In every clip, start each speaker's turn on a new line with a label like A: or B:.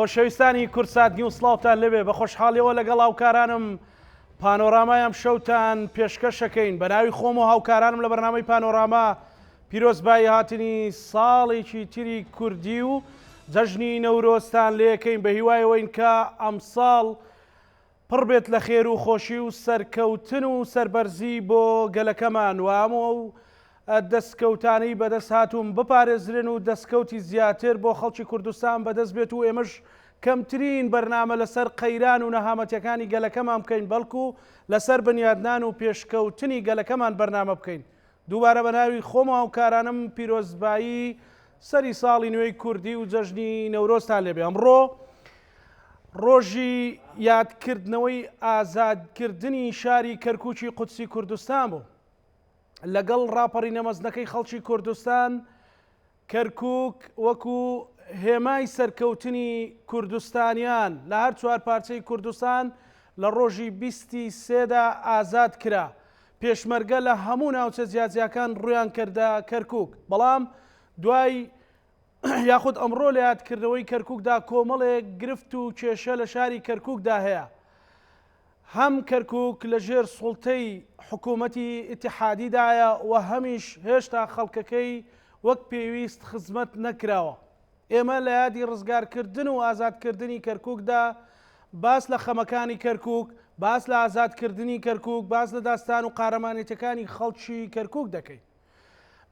A: خۆشەویستانی کوردسات نیوز سڵاوتان لێبێ بە خۆشحاڵیەوە لەگەڵ هاوکارانم پانۆرامای ئەم شەوتان پێشکەشەکەین بە ناوی خۆم و هاوکارانم لە بەرنامەی پانۆراما پیرۆزبایی هاتنی ساڵێکی تری کوردی و جەژنی نەورۆزتان لێکەین بە هیوای ئەوەین کە ئەمساڵ پڕ بێت لە خێر و خۆشی و سەرکەوتن و سەربەرزی بۆ گەلەکەمان و هەموو ئەو دەستکەوتانەی بەدەست هاتوون بپارێزرێن و دەستکەوتی زیاتر بۆ خەڵکی کوردستان بەدەست بێت و ئێمەش کەمترین بەرنامە لەسەر قەیران و نەهامەتیەکانی گەلەکەمان بکەین بەڵکو لەسەر بنیادنان و پێشکەوتنی گەلەکەمان بەرنامە بکەین. دووبارە بە ناوی خۆم و هاوکارانم پیرۆزبایی سەری ساڵی نوێی کوردی و جەژنی نەورۆزتان لێبێ. ئەمڕۆ ڕۆژی یادکردنەوەی ئازادکردنی شاری کەرکوکی قودسی کوردستان بوو. لەگەڵ ڕاپەڕینە مەزنەکەی خەڵکی کوردستان، کەرکوک وەکو هێمای سەرکەوتنی کوردستانیان لە هەر چوار پارچەی کوردستان لە ڕۆژی بیستی سێدا ئازاد کرا. پێشمەرگە لە هەموو ناوچە جیاجیاکان ڕوویان کردە کەرکوک. بەڵام دوای یاخود ئەمڕۆ لە یادکردنەوەی کەرکوکدا کۆمەڵێک گرفت و کێشە لە شاری کەرکوکدا هەیە. هەم کەرکوک لە ژێر سوڵتەی حکوومەتی ئیتیحادیدایە و هەمیش هێشتا خەڵکەکەی وەک پێویست خزمەت نەکراوە. ئێمە لە یادی ڕزگارکردن و ئازادکردنی کەرکوکدا باس لە خەمەکانی کەرکوک، باس لە ئازادکردنی کەرکوک، باس لە داستان و قارەمانێتیەکانی خەڵکی کەرکوک دەکەین.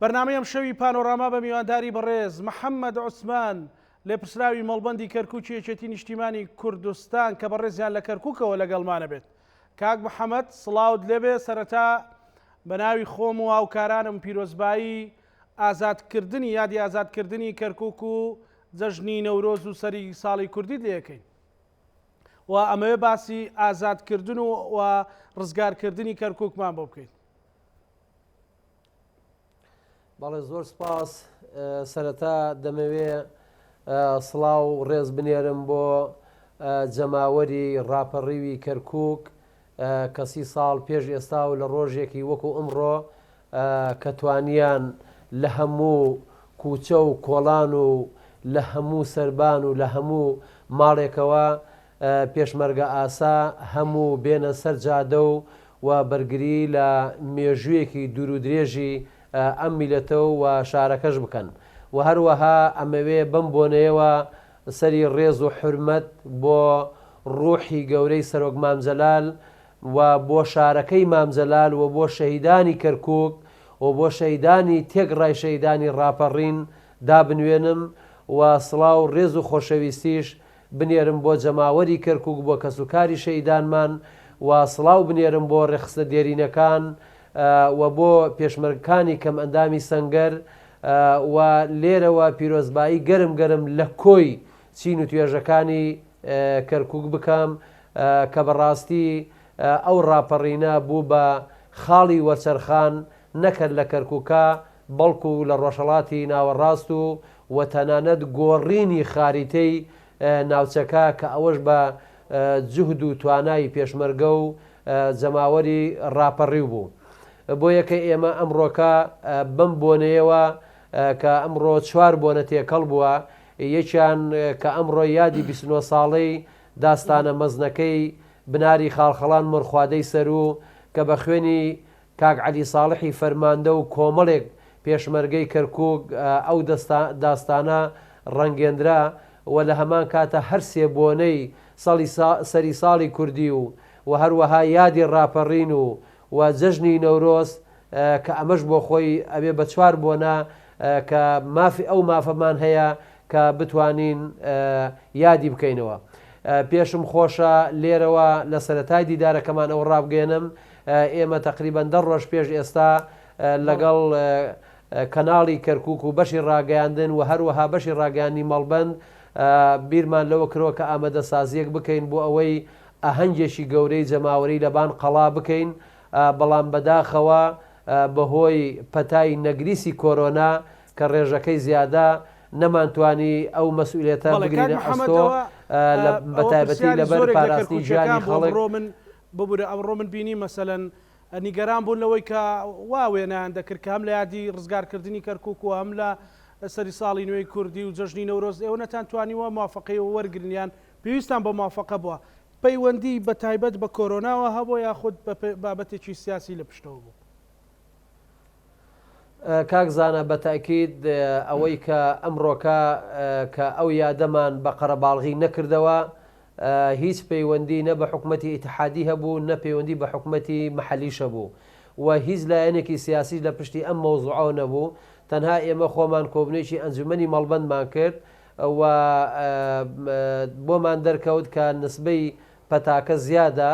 A: بەرنامەی ئەمشەوی پانۆراما بە میوانداری بەڕێز محەممەد عوسمان، لێپرسراوی مەڵبەندی کەرکوکی یەکێتی نیشتیمانی کوردستان کە بەڕێزیان لە کەرکوکەوە لەگەڵمانە بێت. کاک محەمەد سڵاوت لێبێ سەرەتا بە ناوی خۆم و هاوکارانم پیرۆزبایی ئازادکردنی یادی ئازادکردنی کەرکوک و جەژنی نەورۆز و سەری ساڵی کوردیت لێکەین. و ئەمەوێ باسی ئازادکردن و و ڕزگارکردنی کەرکوکمان بۆ بکەیت.
B: بەڵێ زۆر سپاس سەرەتا دەمەوێ سڵاو ڕێز بنێرم بۆ جەماوەری ڕاپەڕیوی کەرکک کە سی ساڵ پێش ئێستا و لە ڕۆژێکی وەکو ئمڕۆ کە توانیان لە هەموو کوچە و کۆڵان و لە هەموو سەربان و لە هەموو ماڵێکەوە پێشمەرگە ئاسا هەموو بێنە سەر جادە و و بەرگری لە مێژوویەکی دوور و درێژی ئەم میلەتە و شارەکەش بکەن و هەروەها ئەمەوێ بەم بۆنەیەوە سەری ڕێز و حورمەت بۆ ڕوحی گەورەی سەرۆک مام جەلال و بۆ شارەکەی مام جەلال و بۆ شەهیدانی کەرکوک و بۆ شەهیدانی تێکڕای شەهیدانی ڕاپەڕین دابنوێنم و سڵاو ڕێز و خۆشەویستیش بنێرم بۆ جەماوەری کەرکوک بۆ کەسوکاری شەهیدانمان و سڵاو بنێرم بۆ ڕێکخستنە دێرینەکان و بۆ پێشمەرگکانی کەمئەندامی سەنگەر و لێرەوە پیرۆزبایی گەرم گەرم لە کۆی چین و توێژەکانی کەرکوک بکەم کە بەڕاستی ئەو ڕاپەڕینە بوو بە خاڵی وەرچەرخان نەک هەر لە کەرکوکا بەڵکو لە ڕۆژهەڵاتی ناوەڕاست و و تەنانەت گۆڕینی خاریتەی ناوچەکە کە ئەوەش بە جوهد و توانای پێشمەرگە و جەماوەری ڕاپەڕیو بوو. بۆیە کە ئێمە ئەمڕۆکە بەم بۆنەیەوە کە ئەمڕۆ چوار بۆنە تێکەڵ بووە، یەکیان کە ئەمڕۆ یادی 29 ساڵەی داستانە مەزنەکەی بناری خاڵخەڵان مۆرخوادەی سەروو کە بە خوێنی کاک عەلی ساڵحی فەرماندە و کۆمەڵێک پێشمەرگەی کەرکوک ئەو داستانە ڕەنگێنرا و لە هەمان کاتا هەر سێ بۆنەی سەری ساڵی کوردی و و هەروەها یادی ڕاپەڕین و و جەژنی نەورۆز کە ئەمەش بۆ خۆی ئەبێ بە چوار بۆنە کە مافی ئەو مافەمان هەیە کە بتوانین یادی بکەینەوە. پێشم خۆشە لێرەوە لە سەرەتای دیدارەکەمان ئەوە ڕابگەیەنم ئێمە تەقریبەن دە ڕۆژ پێش ئێستا لەگەڵ کەناڵی کەرکوک و بەشی ڕاگەیاندن و هەروەها بەشی ڕاگەیاندنی مەڵبەند بیرمان لەوە کرەوە کە ئامادەسازیەک بکەین بۆ ئەوەی ئاهەنگێکی گەورەی جەماوەری لەبان قەڵا بکەین بەڵام بەداخەوە بەهۆی پەتای نەگریسی کۆرۆنا کە ڕێژەکەی زیادە نەمانتوانی ئەو مەسئولیەتە
A: بەڵێ کاک
B: بگرینە
A: محەمەد
B: ئەستۆ
A: ئەوە
B: لە
A: ئەوە
B: بەتایبەتی
A: پرسیاری
B: لەبەر
A: زۆرێک لە
B: پاراستنی
A: کەرکوکیەکان
B: گیانی
A: بوو
B: خەڵک.
A: ئەمڕۆ من ببورە ئەمڕۆ من بینیم مەسەلەن نیگەران بوون لەوەی کە وا وێنایان دەکرد کە هەم لە یادی ڕزگارکردنی کەرکوک و هەم لە سەری ساڵی نوێی کوردی و جەژنی نەورۆز ئێوە نەتانتوانیوە موافەقەی وەرگرن یان پێویستان بە موافەقە بووە پەیوەندی بە تایبەت بە کۆرۆناوە هەبووە یاخود بە بابەتێکی سیاسی لە پشتەوە بوو؟
B: کاک زانا بە تەئکید ئەوەی کە ئەمڕۆکە کە ئەو یادەمان بە قەرەباڵغی نەکردەوە هیچ پەیوەندی نە بە حکومەتی ئیتحادی هەبوو نە پەیوەندی بە حکومەتی مەحەلیش هەبوو و هیچ لایەنێکی سیاسیش لە پشتی ئەم مەوزوعەوە نەبوو تەنها ئێمە خۆمان کۆبنێکی ئەنجومەنی مەڵبەندمان کرد و بۆمان دەرکەوت کە نسبەی پەتاکە زیادە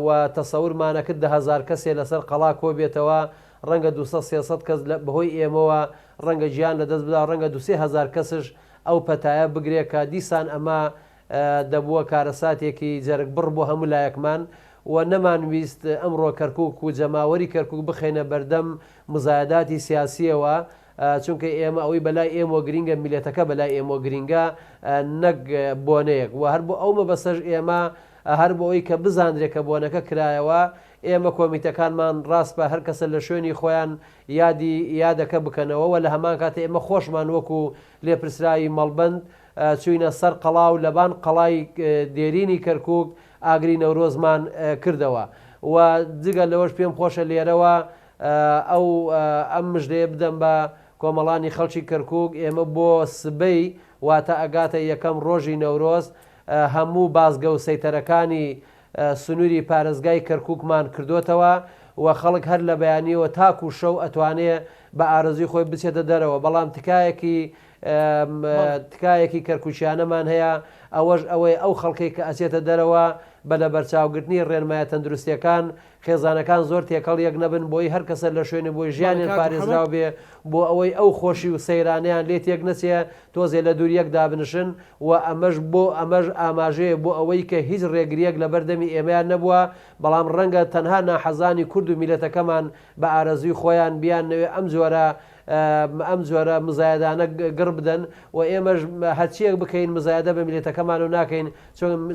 B: و تەسەورمان ئەکرد 10,000 کەسێ لەسەر قەڵا کۆبێتەوە ڕەنگە 200 300 کەس بەهۆی ئێمەوە ڕەنگە گیان لەدەست بدا ڕەنگە دوو سێ هەزار کەسش ئەو پەتایە بگرێ کە دیسان ئەمە دەبووە کارەساتێکی جەرگبڕ بۆ هەموو لایەکمان و نەمانویست ئەمڕۆ کەرکوک و جەماوەری کەرکوک بخەینە بەردەم مزایەداتی سیاسیەوە چونکە ئێمە ئەوەی بەلای ئێمەوە گرینگە میللەتەکە بەلای ئێمەوە گرینگە نەک بۆنەیەک و هەر بۆ ئەو مەبەستەش ئێمە هەر بۆ ئەوی کە بزاندرێ کە بۆنەکە کرایەوە ئێمە کۆمیتەکانمان ڕاسپە هەر کەسە لە شوێنی خۆیان یادی یادەکە بکەنەوە و لە هەمان کاتە ئێمە خۆشمان وەکو لێپرسراوی مەڵبەند چووینە سەر قەڵا و لەبان قەڵای دێرینی کەرکووک ئاگری نەورۆزمان کردەوە و جگە لەوەش پێم خۆشە لێرەوە ئەو ئەم مژدەیە بدەم بە کۆمەڵانی خەڵکی کەرکووک ئێمە بۆ سبەی واتە ئەگاتە یەکەم ڕۆژی نەورۆز هەموو بازگە و سەیتەرەکانی سنووری پارێزگای کەرکووکمان کردۆتەوە و خەڵک هەر لە بەیانیەوە تاکوو شەو ئەتوانێ بە ئارەزووی خۆی بچێتە دەرەوە بەڵام تکایەکی تکایەکی کەرکوکیانەمان هەیە ئەوەش ئەوەیە ئەو خەڵکەی کە ئەچێتە دەرەوە بە لەبەرچاوگرتنی ڕێنمایە تەندروستیەکان خێزانەکان زۆر تێکەڵ یەک نەبن بۆی هەر کەسە لە شوێنی بۆی ژیانیان پارێزراو بێ بۆ ئەوەی ئەو خۆشی و سەیرانەیان لێ تێک نەچێ تۆزێ لە دوور یەک دابنشن و ئەمەش بۆ ئەمەش ئاماژەیە بۆ ئەوەی کە هیچ ڕێگریەک لەبەر دەمی ئێمەیان نەبووە بەڵام ڕەنگە تەنها ناحەزانی کورد و میلەتەکەمان بە ئارەزووی خۆیان بیاننەوێ ئەم جۆرە ئەم جۆرە مزایەدانە گڕ بدەن و ئێمەش هەرچیەک بکەین مزایەدە بە میلەتەکەمان و ناکەین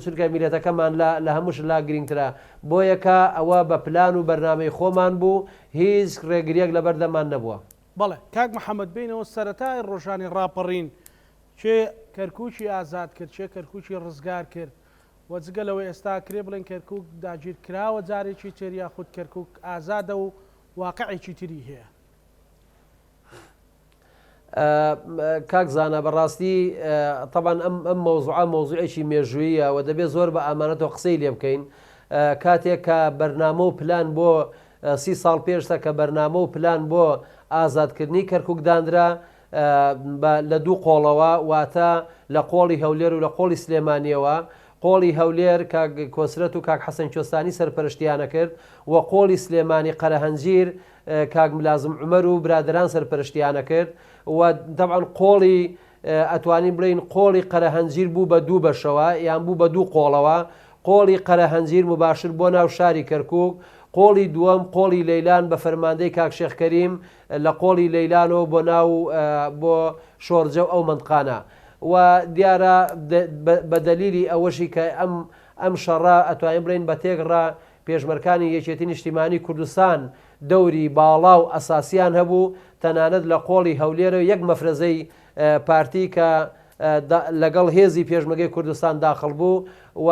B: چونکە میلەتەکەمان لە لە هەمووش لا گرینگترە بۆیەکە ئەوە بە پلان و بەرنامەی خۆمان بوو هیچ ڕێگریەک لەبەردەممان نەبووە.
A: بەڵێ کاک محەمەد بێینەوە سەرەتای ڕۆژانی ڕاپەڕین کێ کەرکوکی ئازاد کرد کێ کەرکوکی ڕزگار کرد و جگە لەوەی ئێستا کرێ بڵێن کەرکوک داگیر کراوە جارێکی تر یاخود کەرکوک ئازادە و واقعێکی تری هەیە؟
B: کاک زانا بەڕاستی تەبان ئەم ئەم مەوزوعە مەوزوعێکی مێژوویە و دەبێت زۆر بە ئامانەتەوە قسەی لێ بکەین کاتێک کە بەرنامە و پلان بۆ سی ساڵ پێشتە کە بەرنامە و پلان بۆ ئازادکردنی کەرکک دانرا لە دوو قۆڵەوە واتە لە قۆڵی هەولێر و لە قۆڵی سلێمانیەوە قۆڵی هەولێر کاک کۆسرەت و کاک حەسەن کوێستانی سەرپەرشتیانە کرد و قۆڵی سلێمانی قەرەهەنجیر کاک ملازم عومەر و برادەران سەرپەرشتیان ئەکرد و تەبعەن قۆڵی ئەتوانین بڵێین قۆڵی قەرەهەنجیر بوو بە دوو بەشەوە یان بوو بە دوو قۆڵەوە قۆڵی قەرەهەنجیر مباشر بۆ ناو شاری کەرکوک قۆڵی دووەم قۆڵی لەیلان بە فەرماندەی کاک شێخ کەریم لە قۆڵی لەیلانەوە بۆ ناو بۆ شۆرجە و ئەو مەنتقانە و دیارە بە دەلیلی ئەوەشی کە ئەم ئەم شەڕە ئەتوانین بڵێین بە تێکڕا پێشمەرکانی یەکێتی نیشتیمانی کوردستان دەوری باڵا و ئەساسیان هەبوو، تەنانەت لە قۆڵی هەولێرەوە یەک مەفرەزەی پارتی کە لەگەڵ هێزی پێشمەگەی کوردستان داخڵ بوو و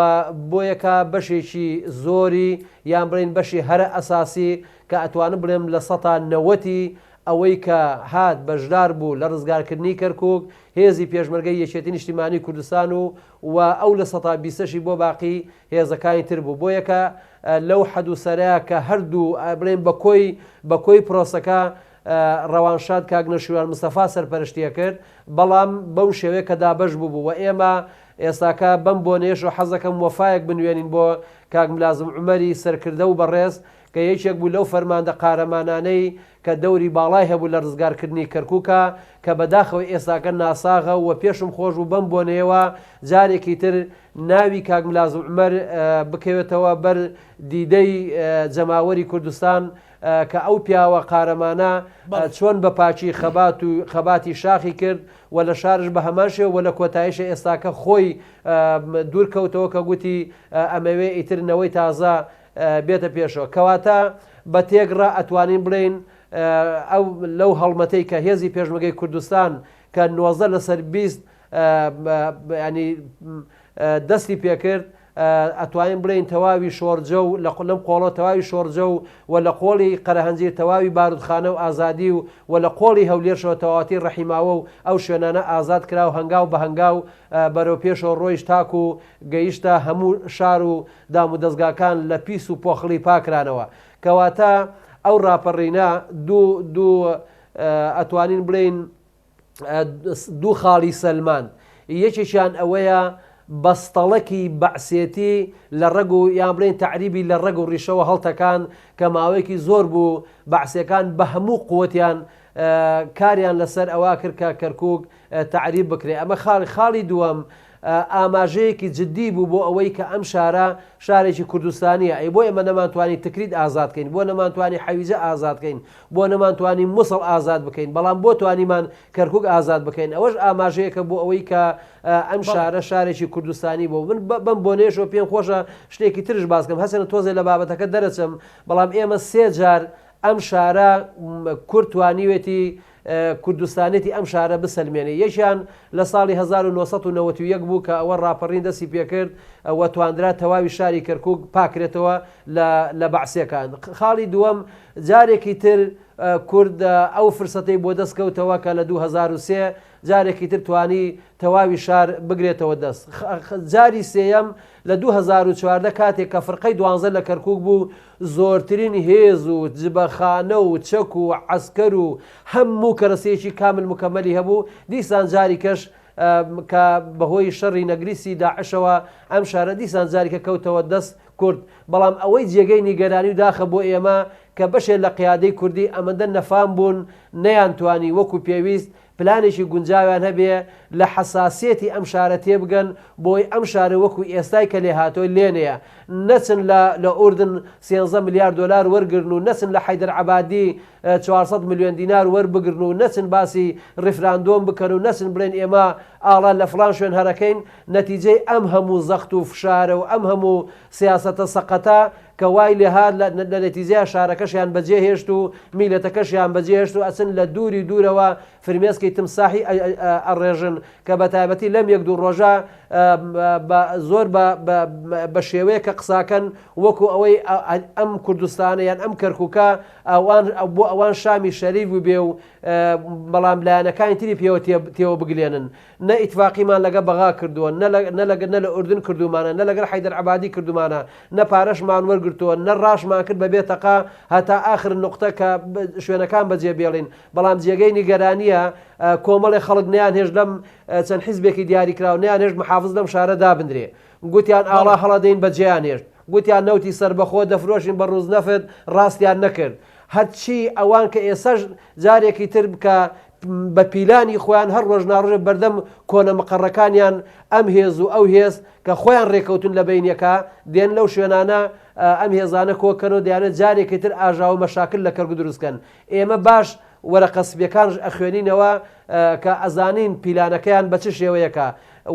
B: بۆیەکە بەشێکی زۆری یان بڵێین بەشی هەرە ئەساسی کە ئەتوانم بڵێم لە سەتا نەوەتی ئەوەی کە هات بەشدار بوو لە ڕزگارکردنی کەرکوک هێزی پێشمەرگەی یەکێتی نیشتیمانی کوردستان و و ئەو لە سەتا بیستەشی بۆ باقی هێزەکانی تر بوو بۆیە کە لەو حەد و سەرە کە هەردوو بڵێن بە کۆی بە کۆی پرۆسەکە ڕەوانشاد کاک نەوشیروان مستەفا سەرپەرشتی ئەکرد بەڵام بەو شێوەیە کە دابەش بووبوو و ئێمە ئێستاکە بەم بۆنەیەشەوە حەز دەکەم وەفایەک بنوێنین بۆ کاک ملازم عومەری سەرکردە و بەڕێز کە یەکێک بوو لەو فەرماندە قارەمانانەی کە دەوری باڵای هەبوو لە ڕزگارکردنی کەرکوکا کە بەداخەوە ئێستاکە ناساغە و پێشم خۆش بوو بەم بۆنەیەوە جارێکی تر ناوی کاک ملازم عومەر بکەوێتەوە بەر دیدەی جەماوەری کوردستان کە ئەو پیاوە قارەمانە چۆن بە پاکی خەبات و خەباتی شاخی کرد و لە شارش بە هەمان شێوە و لە کۆتاییشە ئێستاکە خۆی دوور کەوتەوە کە گوتی ئەمەوێ ئیتر نەوەی تازە بێتە پێشەوە کەواتە بە تێکڕا ئەتوانین بڵێین. ئەو لەو هەڵمەتەی کە هێزی پێشمەگەی کوردستان کە 19 لەسەر 20 ینی دەستی پێکرد ئەتوانین بڵێین تەواوی شۆرجە و لە لەم قۆڵە تەواوی شۆرجە و و لە قۆڵی قەرەهەنجیر تەواوی باروتخانە و ئازادی و و لە قۆڵی هەولێرشەوە تەواوەتی ڕەحیماوە و ئەو شوێنانە ئازاد کرا و هەنگاو بە هەنگاو بەرەو پێشەوە ڕۆیشت تاکو گەیشتە هەموو شار و دامودەزگاکان لە پیس و پۆخڵی پاکرانەوە. کەواتە ئەو ڕاپەڕینە دوو دوو ئەتوانین بڵێین دوو خاڵی سەلماند، یەکێکیان ئەوەیە بەستەڵەکی بەعسێتی لە ڕەگ و یان بڵێین تەعریبی لە ڕەگ و ڕیشەوە هەڵتەکاند کە ماوەیەکی زۆر بوو بەعسیەکان بە هەموو قوتیان کاریان لەسەر ئەوە کرد کە کەرکوک تەعریب بکرێ. ئەمە خاڵی خاڵی دووەم ئاماژەیەکی جدی بوو بۆ ئەوەی کە ئەم شارە شارێکی کوردستانیە، ئەی بۆ ئێمە نەمانتوانی تکریت ئازاد کەین، بۆ نەمانتوانی حەویجە ئازاد کەین، بۆ نەمانتوانی موسڵ ئازاد بکەین، بەڵام بۆ توانیمان کەرکوک ئازاد بکەین، ئەوەش ئاماژەیەکە بۆ ئەوەی کە ئەم شارە شارێکی کوردستانی بوو. من بەم بۆنەیەشەوە پێم خۆشە شتێکی ترش باس کەم، هەرچەندە تۆزێ لە بابەتەکە دەرەچم، بەڵام ئێمە سێ جار ئەم شارە کورد توانیوێتی کوردستانێتی ئەم شارە بسەلمێنێ. یەکیان لە ساڵی 1991 بوو کە ئەوە ڕاپەڕین دەستی پێکرد و تواندرا تەواوی شاری کەرکوک پاکرێتەوە لە لە بەعسیەکان. خاڵی دووەم جارێکی تر کورد ئەو فرسەتەی بۆ دەست کەوتەوە کە لە 2003 جارێکی تر توانی تەواوی شار بگرێتەوە دەست. جاری سێیەم لە 2014 کاتێک کە فرقەی دوانزە لە کەرکوک بوو زۆرترین هێز و جبەخانە و چەک و عەسکەر و هەموو کەرەسەیەکی کامل موکەمەلی هەبوو، دیسان جاریکەش کە بەهۆی شەڕی نەگریسی داعشەوە ئەم شارە دیسان جاریکە کەوتەوە دەست کورد، بەڵام ئەوەی جێگەی نیگەرانی و داخە بۆ ئێمە کە بەشێ لە قیادەی کوردی ئەمەندە نەفام بوون نەیانتوانی وەکو پێویست پلانێکی گونجاویان هەبێ لە حەساسیەتی ئەم شارە تێبگەن بۆی ئەم شارە وەکو ئێستای کە لێهاتوە لێنەیە نەچن لە لە ئوردن سێنزە ملیار دۆلار وەرگرن و نەچن لە حەیدەر عەبادی 400 ملیۆن دینار وەربگرن و نەچن باسی ڕیفراندۆم بکەن و نەچن بڵێن ئێمە ئاڵا لە فڵان شوێن هەرەکەین نەتیجەی ئەم هەموو زەخت و فشارە و ئەم هەموو سیاسەتە سەقەتە کە وای لێهات لە لە نەتیجەیا شارەکەشیان بەجێ هێشت و میلەتەکەشیان بەجێ هێشت و ئەچن لە دووری دوورەوە فرمێسکی تمساحی ئەڕێژن کە بە تایبەتی لەم یەک دوو ڕۆژە بە زۆر بە بە شێوەیەک کە قساکەن وەکو ئەوەی ئەم کوردستانە یان ئەم کەرکوکە ئەوان بۆ ئەوان شامی شەریف بووبێ و بەڵام لایەنەکانی تری پێوە تێوە بگلێنن. نە ئیتفاقیمان لەگە بەغا کردووە، نە لە نە لەگە نە لە ئوردن کردوومانە، نە لەگەل حەیدەر عەبادی کردوومانە، نە پارەشمان وەرگرتووە، نە ڕاشمان کرد بە بێ تەقە هەتا ئاخر نوقتە کە شوێنەکان بەجێ بێڵین. بەڵام جێگەی نیگەرانییە کۆمەڵێ خەڵک نەیانهێشت لەم چەند حیزبێکی دیاریکراو نەیانهێشت محافز لەم شارە دابنرێ. گوتیان ئاڵا هەڵەدەین بەجێیان هێشت. گوتیان نەوتی سەربەخۆ دەفرۆشین بە ڕوزنەفت ڕاستیان نەکرد. هەرچی ئەوان کە ئێسەش جارێکی تر کە بە پیلانی خۆیان هەر ڕۆژ ناڕۆژێ بەردەم کۆنە مقەڕەکانیان ئەم هێز و ئەو هێز کە خۆیان ڕێکەوتون لە بەینیەکا دێن لەو شوێنانە ئەم هێزانە کۆکەنەوە دەیانەوێت جارێکی تر ئاژاوە مەشاکل لە کەرکوک دروست کەن ئێمە باش وەرەقە سپیەکانش ئەخوێنینەوە کە ئەزانین پیلانەکەیان بە چ شێوەیەکە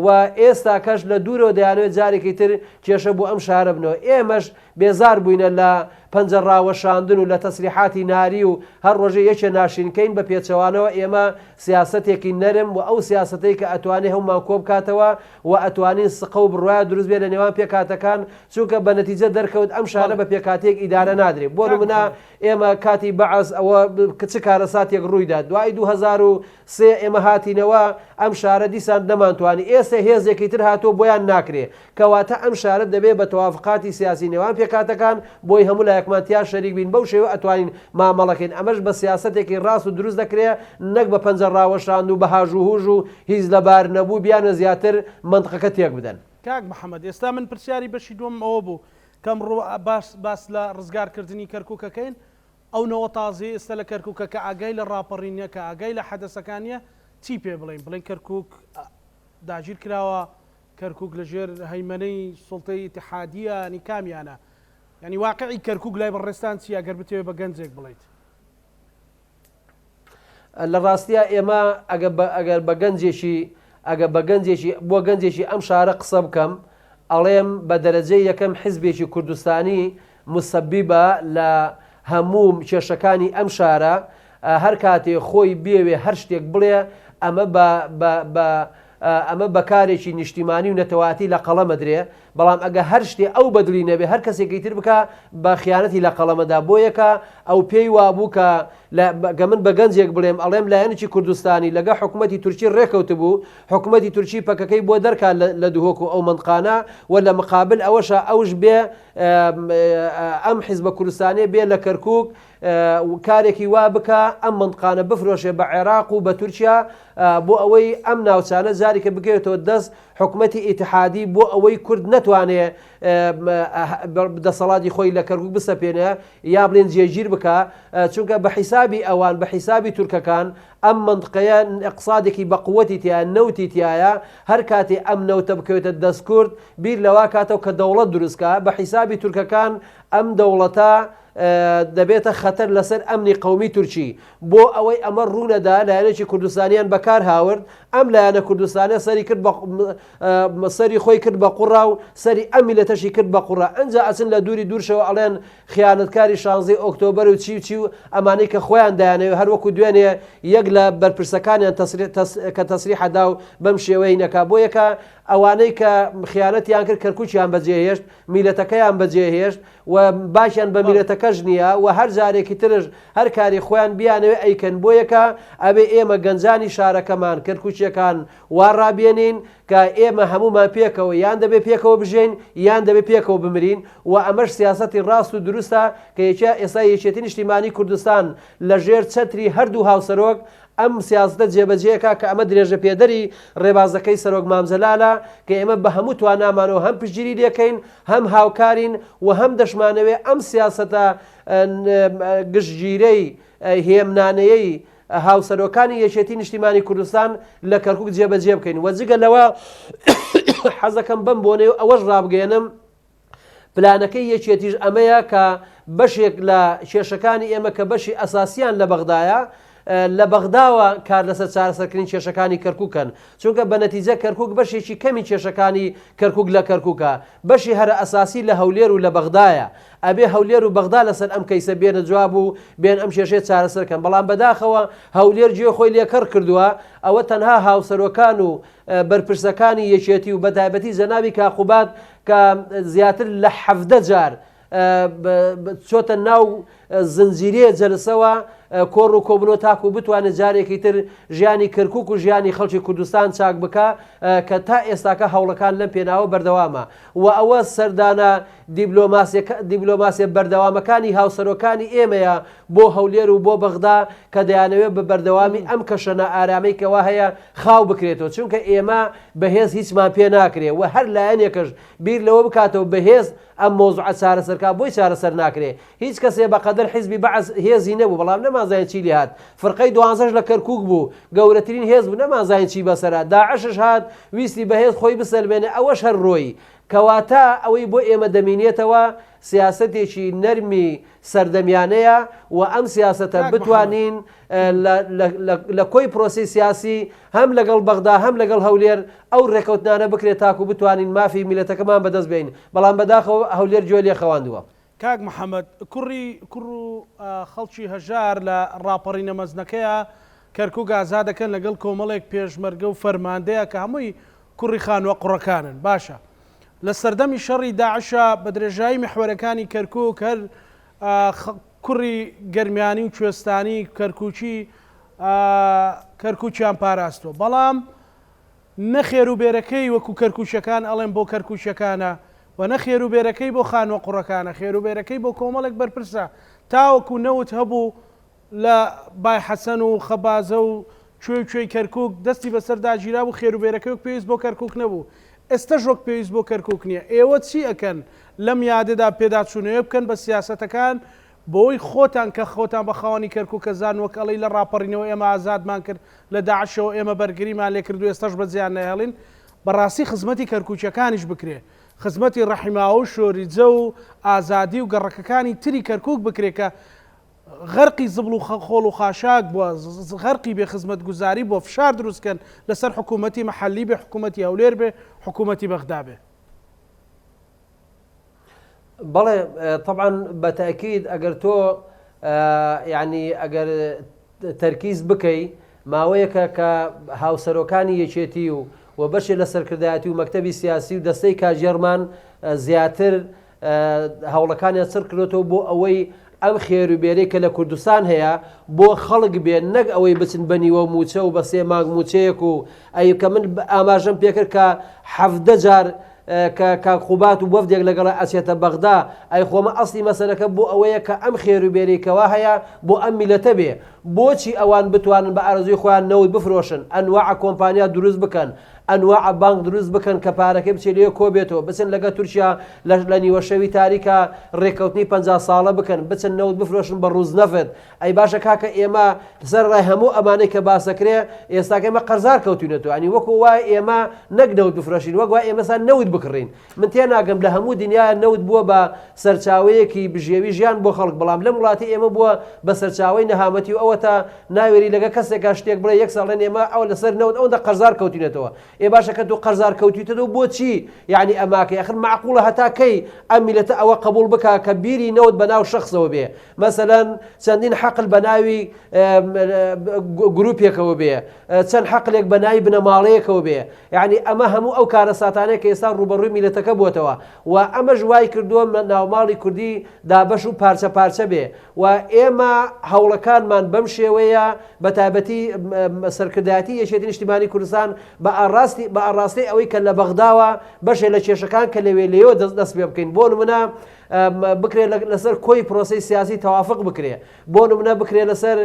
B: و ئێستاکەش لە دوورەوە دەیانەوێت جارێکی تر کێشە بۆ ئەم شارە بنەوە ئێمەش بێزار بووینە لە پەنجە ڕاوەشاندن و لە تەسریحاتی ناری و هەر ڕۆژێ یەکێ ناشرین کەین بە پێچەوانەوە ئێمە سیاسەتێکی نەرم و ئەو سیاسەتەی کە ئەتوانێ هەموومان کۆبکاتەوە و ئەتوانین سقە و بڕوایا دروست بێ لە نێوان پێکهاتەکان چونکە بە نەتیجە دەرکەوت ئەم شارە بە پێکهاتەیەک ئیدارە نادرێ بۆ نمونە ئێمە کاتی بەعس ئەوە چ کارەساتێک ڕوویدا دوای 2003 ئێمە هاتینەوە ئەم شارە دیسان نەمانتوانی ئێستا هێزێکی تر هاتووە بۆیان ناکرێ کەواتە ئەم شارە دەبێ بە تەوافقاتی سیاسی نێوان پێکهاتەکان بۆی هەموو لایەکمان تیا شەریک بین بەو شێوە ئەتوانین مامەڵەکەین ئەمەش بە سیاسەتێکی ڕاست و دروست دەکرێ نەک بە پەنجە ڕاوەشاند و بە هاژوهوژ و هیچ لەبار نەبوو بیانە زیاتر مەنتقەکە تێک بدەن.
A: کاک محەمەد ئێستا من پرسیاری بەشی دووەمم ئەوە بوو کە ئەمڕۆ باس باس لە ڕزگارکردنی کەرکوک ئەکەین ئەو نەوە تازەی ئێستا لە کەرکوکە کە ئاگای لە ڕاپەڕین نیە کە ئاگای لە حەدەسەکان نیە چی پێ بڵێین بڵێین کەرکوک داگیر کراوە کەرکوک لە ژێر هەیمەنەی سوڵتەی ئیتحادیە ینی کامیانە ینی واقعی کەرکوک لای بەڕێزتان چیە گەر بتەوێ بە گەنجێک بڵێیت؟
B: لە ڕاستیا ئێمە ئەگە بە ئەگەر بە گەنجێکی ئەگە بە گەنجێکی بۆ گەنجێکی ئەم شارە قسە بکەم ئەڵێم بە دەرەجەی یەکەم حزبێکی کوردستانی مسەبیبە لە هەموو کێشەکانی ئەم شارە، هەر کاتێ خۆی بێوێ هەر شتێک بڵێ ئەمە بە بە بە ئەمە بە کارێکی نیشتیمانی و نەتەوایەتی لە قەڵەم ئەدرێ، بەڵام ئەگە هەر شتێ ئەو بە دڵی نەبێ هەر کەسێکی تر بکا بە خیانەتی لە قەڵەم ئەدا، بۆیەکە ئەو پێی وابوو کە لە گە من بە گەنجێک بڵێم ئەڵێم لایەنێکی کوردستانی لەگە حکومەتی تورکی ڕێکەوتبوو حکومەتی تورکی پەکەکەی بۆ دەرکا لە لە دهۆک و ئەو مەنتقانە و لە مقابل ئەوەشا ئەوش بێ ئەم حیزبە کوردستانیە بێ لە کەرکوک کارێکی وا بکا ئەم مەنتقانە بفرۆشێ بە عێراق و بە تورکیا بۆ ئەوەی ئەم ناوچانە جارێکە بکەوێتەوە دەست حکومەتی ئیتحادی بۆ ئەوەی کورد نەتوانێ دەسەڵاتی خۆی لە کەرکوک بسەپێنێ یا بڵێن جێگیر بکا چونکە بە حیسابی ئەوان بە حیسابی تورکەکان ئەم مەنتقەیە ئیقسادێکی بە قوەتی تیایە نەوتی تیایە هەر کاتێ ئەم نەوتە بکەوێتە دەست کورد بیر لەوا کاتەوە کە دەوڵەت دروست کا بە حیسابی تورکەکان ئەم دەوڵەتە دەبێتە خەتەر لەسەر ئەمنی قەومی تورکی. بۆ ئەوەی ئەمە ڕوونەدا لایەنێکی کوردستانیان بەکار هاورد، ئەم لایەنە کوردستانە سەری کرد بە سەری خۆی کرد بە قوڕا و سەری ئەم میلەتەشی کرد بە قوڕا. ئەنجا ئەچن لە دووری دوورشەوە ئەڵێن خیانەتکاری شانزەی ئۆکتۆبەر و چی و چی و ئەمانەی کە خۆیان دەیانەوێ هەر وەکو دوێنێ یەک لە بەرپرسەکانیان کە تەسریحە دا و بەم شێوەی نەکا. بۆ یەکە ئەوانەی کە خیانەتیان کرد کەرکوکیان بەجێهێشت، میلەتەکەیان بەجێهێشت، و باکیان بە میلەتەکەش نیە و هەر جارێکی ترش هەر کاری خۆیان بیانەوێ ئەیکەن بۆیەکە ئەبێ ئێمە گەنجانی شارەکەمان کەرکوکیەکان وا ڕابێنین کە ئێمە هەموومان پێکەوە یان دەبێ پێکەوە بژێین یان دەبێ پێکەوە بمرین و ئەمەش سیاسەتی ڕاست و دروستە کە یەکیا ئێستا یەکێتی نیشتیمانی کوردستان لە ژێر چەتری هەردوو هاوسەرۆک ئەم سیاسەتە جێبەجێکا کە ئەمە درێژەپێدەری ڕێبازەکەی سەرۆک مام جەلالە کە ئێمە بە هەموو توانامانەوە هەم پشتگیری لێکەین هەم هاوکارین و هەم دەشمانەوێ ئەم سیاسەتە گشتگیرەی هێمنانەیەی هاوسەرۆکانی یەکێتی نیشتیمانی کوردستان لە کەرکوک جێبەجێ بکەین و جگە لەوە حەزەکەم بەم بۆنەی ئەوەش ڕابگەیەنم پلانەکەی یەکێتیش ئەمەیە کە بەشێک لە کێشەکانی ئێمە کە بەشی ئەساسیان لە بەغدایە لە بەغداوە کار لەسەر چارەسەرکردنی کێشەکانی کەرکوکەن، چونکە بە نەتیجە کەرکوک بەشێکی کەمی کێشەکانی کەرکوک لە کەرکوکە، بەشی هەرە ئەساسی لە هەولێر و لە بەغدایە، ئەبێ هەولێر و بەغدا لەسەر ئەم کەیسە بێنە جواب و بێن ئەم کێشەیە چارەسەر کەن، بەڵام بەداخەوە هەولێر گوێ خۆی لێ کەڕ کردووە، ئەوە تەنها هاوسەرۆکان و بەرپرسەکانی یەکێتی و بەتایبەتی جەنابی کاک قوباد کە زیاتر لە 17 جار چۆتە ناو زنجیرەیە جەلسەوە کۆڕ و کۆبنەوە تاکو بتوانێت جارێکی تر ژیانی کەرکک و ژیانی خەڵکی کوردستان چاک بکە کە تا ئێستاکە هەوڵەکان لەم پێناوە بەردەوامە و ئەوە سەردانە دیبلۆماسیە بەردەوامەکانی هاوسەرۆکانی ئێمەیە بۆ هەولێر و بۆ بەغدا کە دەیانەوێت بە بەردەوامی ئەم کەشە نائارامی کەوا هەیە خاو بکرێتەوە چونکە ئێمە بەهێز هیچمان پێ ناکرێ و هەر لایەنێکش بیر لەوە بکاتەوە بەهێز ئەم مەوزوعە چارەسەر کا بۆی چارەسەر ناکرێ هیچ کەسێ بە قەدەر حیزبی بەعس هێزی نەبوو بەڵام نەمانزانی چی لێ هات فرقەی دوانزەش لە کەرکوک بوو گەورەترین هێز بوو نەمانزانی چی بەسەر هات داعشش هات ویستی بەهێز خۆی بسەلمێنێ ئەوەش هەر ڕۆیی کەواتە ئەوەی بۆ ئێمە دەمینێتەوە سیاسەتێکی نەرمی سەردەمیانەیە و ئەم سیاسەتە
A: کاک محەمەد.
B: بتوانین لە کۆی پرۆسەی سیاسی هەم لەگەڵ بەغدا هەم لەگەڵ هەولێر ئەو رێکەوتنانە بکرێت تاکو بتوانین مافی میللەتەکەمان بەدەست بێین، بەڵام بەداخەوە هەولێر گوێ لێ خەواندووە.
A: کاک محەمەد کوڕی کوڕ و خەڵکی هەژار لە ڕاپەڕینە مەزنەکەیا کەرکوک ئازاد دەکەن لەگەڵ کۆمەڵێک پێشمەرگە و فەرماندەیا کە هەمووی کوڕی خانوە قوڕەکانن باشە لە سەردەمی شەڕی داعشا بە درێژایی میحوەرەکانی کەرکوک هەر کوڕی گەرمیانی و کوێستانی کەرکوکی کەرکوکیان پاراستوە بەڵام نە خێروبێرەکەی وەکو کەرکوکیەکان ئەڵێن بۆ کەرکوکیەکانە و نە خێروبێرەکەی بۆ خانوە قوڕەکانە خێروبێرەکەی بۆ کۆمەڵێک بەرپرسە تاوەکو نەوت هەبوو لە بای حەسەن و خەبازە و کوێ و کوێی کەرکوک دەستی بەسەر داگیرابوو خێروبێرەکەی وەک پێویست بۆ کەرکوک نەبوو ئێستەش وەک پێویست بۆ کەرکوک نیە ئێوە چی ئەکەن لەم یادەدا پێداچوونەوە بکەن بە سیاسەتەکان بۆی خۆتان کە خۆتان بە خاوەنی کەرکوکەزان وەک ئەڵێی لە ڕاپەڕینەوە ئێمە ئازادمان کرد لە داعشەوە ئێمە بەرگریمان لێکرد و ئێستەش بەجێیان نەهێڵین بەڕاستی خزمەتی کەرکوکیەکانیش بکرێ خزمەتی ڕەحیماوە و شۆریجە و ئازادی و گەڕەکەکانی تری کەرکوک بکرێ کە غەرقی زبڵ و خۆڵ و خاشاک بووە، غەرقی بێ خزمەتگوزاری بووە، فشار دروست کەن لەسەر حکوومەتی مەحەلی بێ، حکوومەتی هەولێر بێ، حکوومەتی بەغدا بێ.
B: بەڵێ تەبعەن بە تەئکید ئەگەر تۆ. یانی ئەگەر تەرکیز بکەی ماوەیەکە کە هاوسەرۆکانی یەکێتی و و بەشێ لە سەرکردایەتی و مەکتەبی سیاسی و دەستەی کارگێڕمان زیاتر هەوڵەکانیان چڕ کردۆتەوە بۆ ئەوەی ئەم خێر و بێرەی کە لە کوردستان هەیە بۆ خەڵک بێ نەک ئەوەی بچن بە نیوە موچە و بە سێ مانگ موچەیەک و ئەی کە من ئاماژەم پێکرد کە حەڤدە جار کە کاک قوبات و وەفدێک لەگەڵە ئەچێتە بەغدا ئەی خۆمە ئەسلی مەسەلەکە بۆ ئەوەیە کە ئەم خێر و بێرەی کەوا هەیە بۆ ئەم میلەتە بێ بۆچی ئەوان بتوانن بە ئارەزووی خۆیان نەوت بفرۆشن ئەنواع کۆمپانیا دروست بکەن ئەنواع بانک دروست بکەن کە پارەکەی بچێ لێ کۆبێتەوە بچن لەگە تورکیا لە نیوە شەوی تاریکا ڕێککەوتنی 50 ساڵە بکەن بچن نەوت بفرۆشن بە ڕوز نەفت ئەی باشە کاکە ئێمە سەرەڕای هەموو ئەمانەی کە باسەکرێ ئێستاکە ئێمە قەرزار کەوتوینەتەوە ینی وەکو وایە ئێمە نەک نەوت بفرۆشین وەک وایە ئێمە سا نەوت بکڕین من تێناگەم لە هەموو دنیا نەوت بووە بە سەرچاوەیەکی بژێوی ژیان بۆ خەڵک بەڵام لەم وڵاتی ئێمە بووە بە سەرچاوەی نەهامەتی و ئەوەتا ناوێری لەگە کەسێکا شتێک بڵێ یەک ساڵێن ئێمە ئەو لەسەر نەوت ئەوەندە قەرزار کەوتوینەتەوە ئێ باشە کە تۆ قەرزار کەوتویتەوە بۆچی یعنی ئەماکەی ئەخر معقوڵە هەتا کەی ئەم میلەتە ئەوە قبوڵ بکا کە بیری نەوت بەناو شخصەوە بێ مەسەلەن چەندین حەقل بە ناوی گروپێکەوە بێ چەند حەقلێک بە ناوی بنەماڵەیەکەوە بێ یعنی ئەمە هەموو ئەو کارەساتانەیە کە ئێستا ڕووبەڕووی میلەتەکە بووەتەوە و ئەمەش وای کردووە ناوماڵی کوردی دابەش و پارچە پارچە بێ و ئێمە هەوڵەکانمان بەم شێوەیە بە تایبەتی سەرکردایەتی یەکێتی نیشتیمانی کوردستان بە ئاڕاستی بە ئاڕاستەی ئەوەی کە لە بەغداوە بەشێ لە کێشەکان کە لەوێ لێوە دەست پێ بکەین بۆ نمونە بکرێت لەسەر کۆی پرۆسەی سیاسی تەوافق بکرێ بۆ نمونە بکرێت لەسەر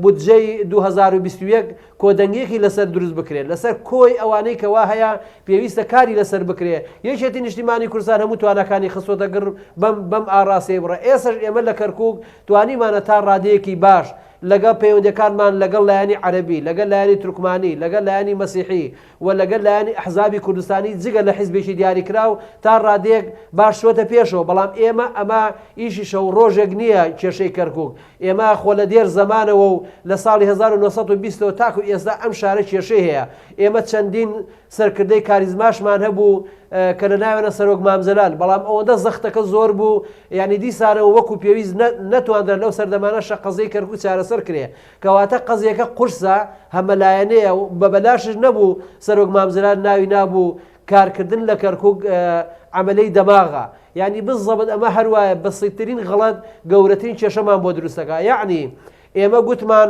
B: بودجەی 2021 کۆدەنگیەکی لەسەر دروست بکرێت لەسەر کۆی ئەوانەی کەوا هەیە پێویستە کاری لەسەر بکرێ یەکێتی نیشتیمانی کوردستان هەموو تواناکانی خستۆتە گڕ بەم بەم ئاڕاستەیە بڕە ئێسش ئێمە لە کەرکک توانیمانە تا ڕادەیەکی باش لەگەڵ پەیوەندەکانمان لەگەڵ لایەنی عەربی لەگەڵ لایەنی تورکمانی لەگەڵ لایەنی مەسیحی و لەگەل لایەنی ئەحزابی کوردستانی جگە لە حیزبێکی دیاریکراو تا ڕادەیەک باش چووەتە پێشەوە، بەڵام ئێمە ئەمە ئیشی شەو ڕۆژێک نییە کێشەی کەرکوک، ئێمە خۆ لە دێر زەمانەوە و لە ساڵی 1920 ەوە تاکو ئێستا ئەم شارە کێشەی هەیە، ئێمە چەندین سەرکردەی کاریزماشمان هەبوو کە لە ناوێنە سەرۆک مام جەلال، بەڵام ئەوەندە زەختەکە زۆر بوو یانی دیسانەوە وەکو پێویست نەتواندرا لەو سەردەمانەشە قەزیەی کەرکوک چارەسەر کرێ. کەواتە قەزیەکە قورسە، هەمەلایەنەیە و بە بەلاشش نەبوو سەرۆک مام جەلال ناوی نابوو کارکردن لە کەرکوک عەمەلەی دەماغە. یانی بزەبت ئەمە هەروایە بەسیتترین غەڵەت گەورەترین کێشەمان بۆ دروست دەکا. یەعنی ئێمە گوتمان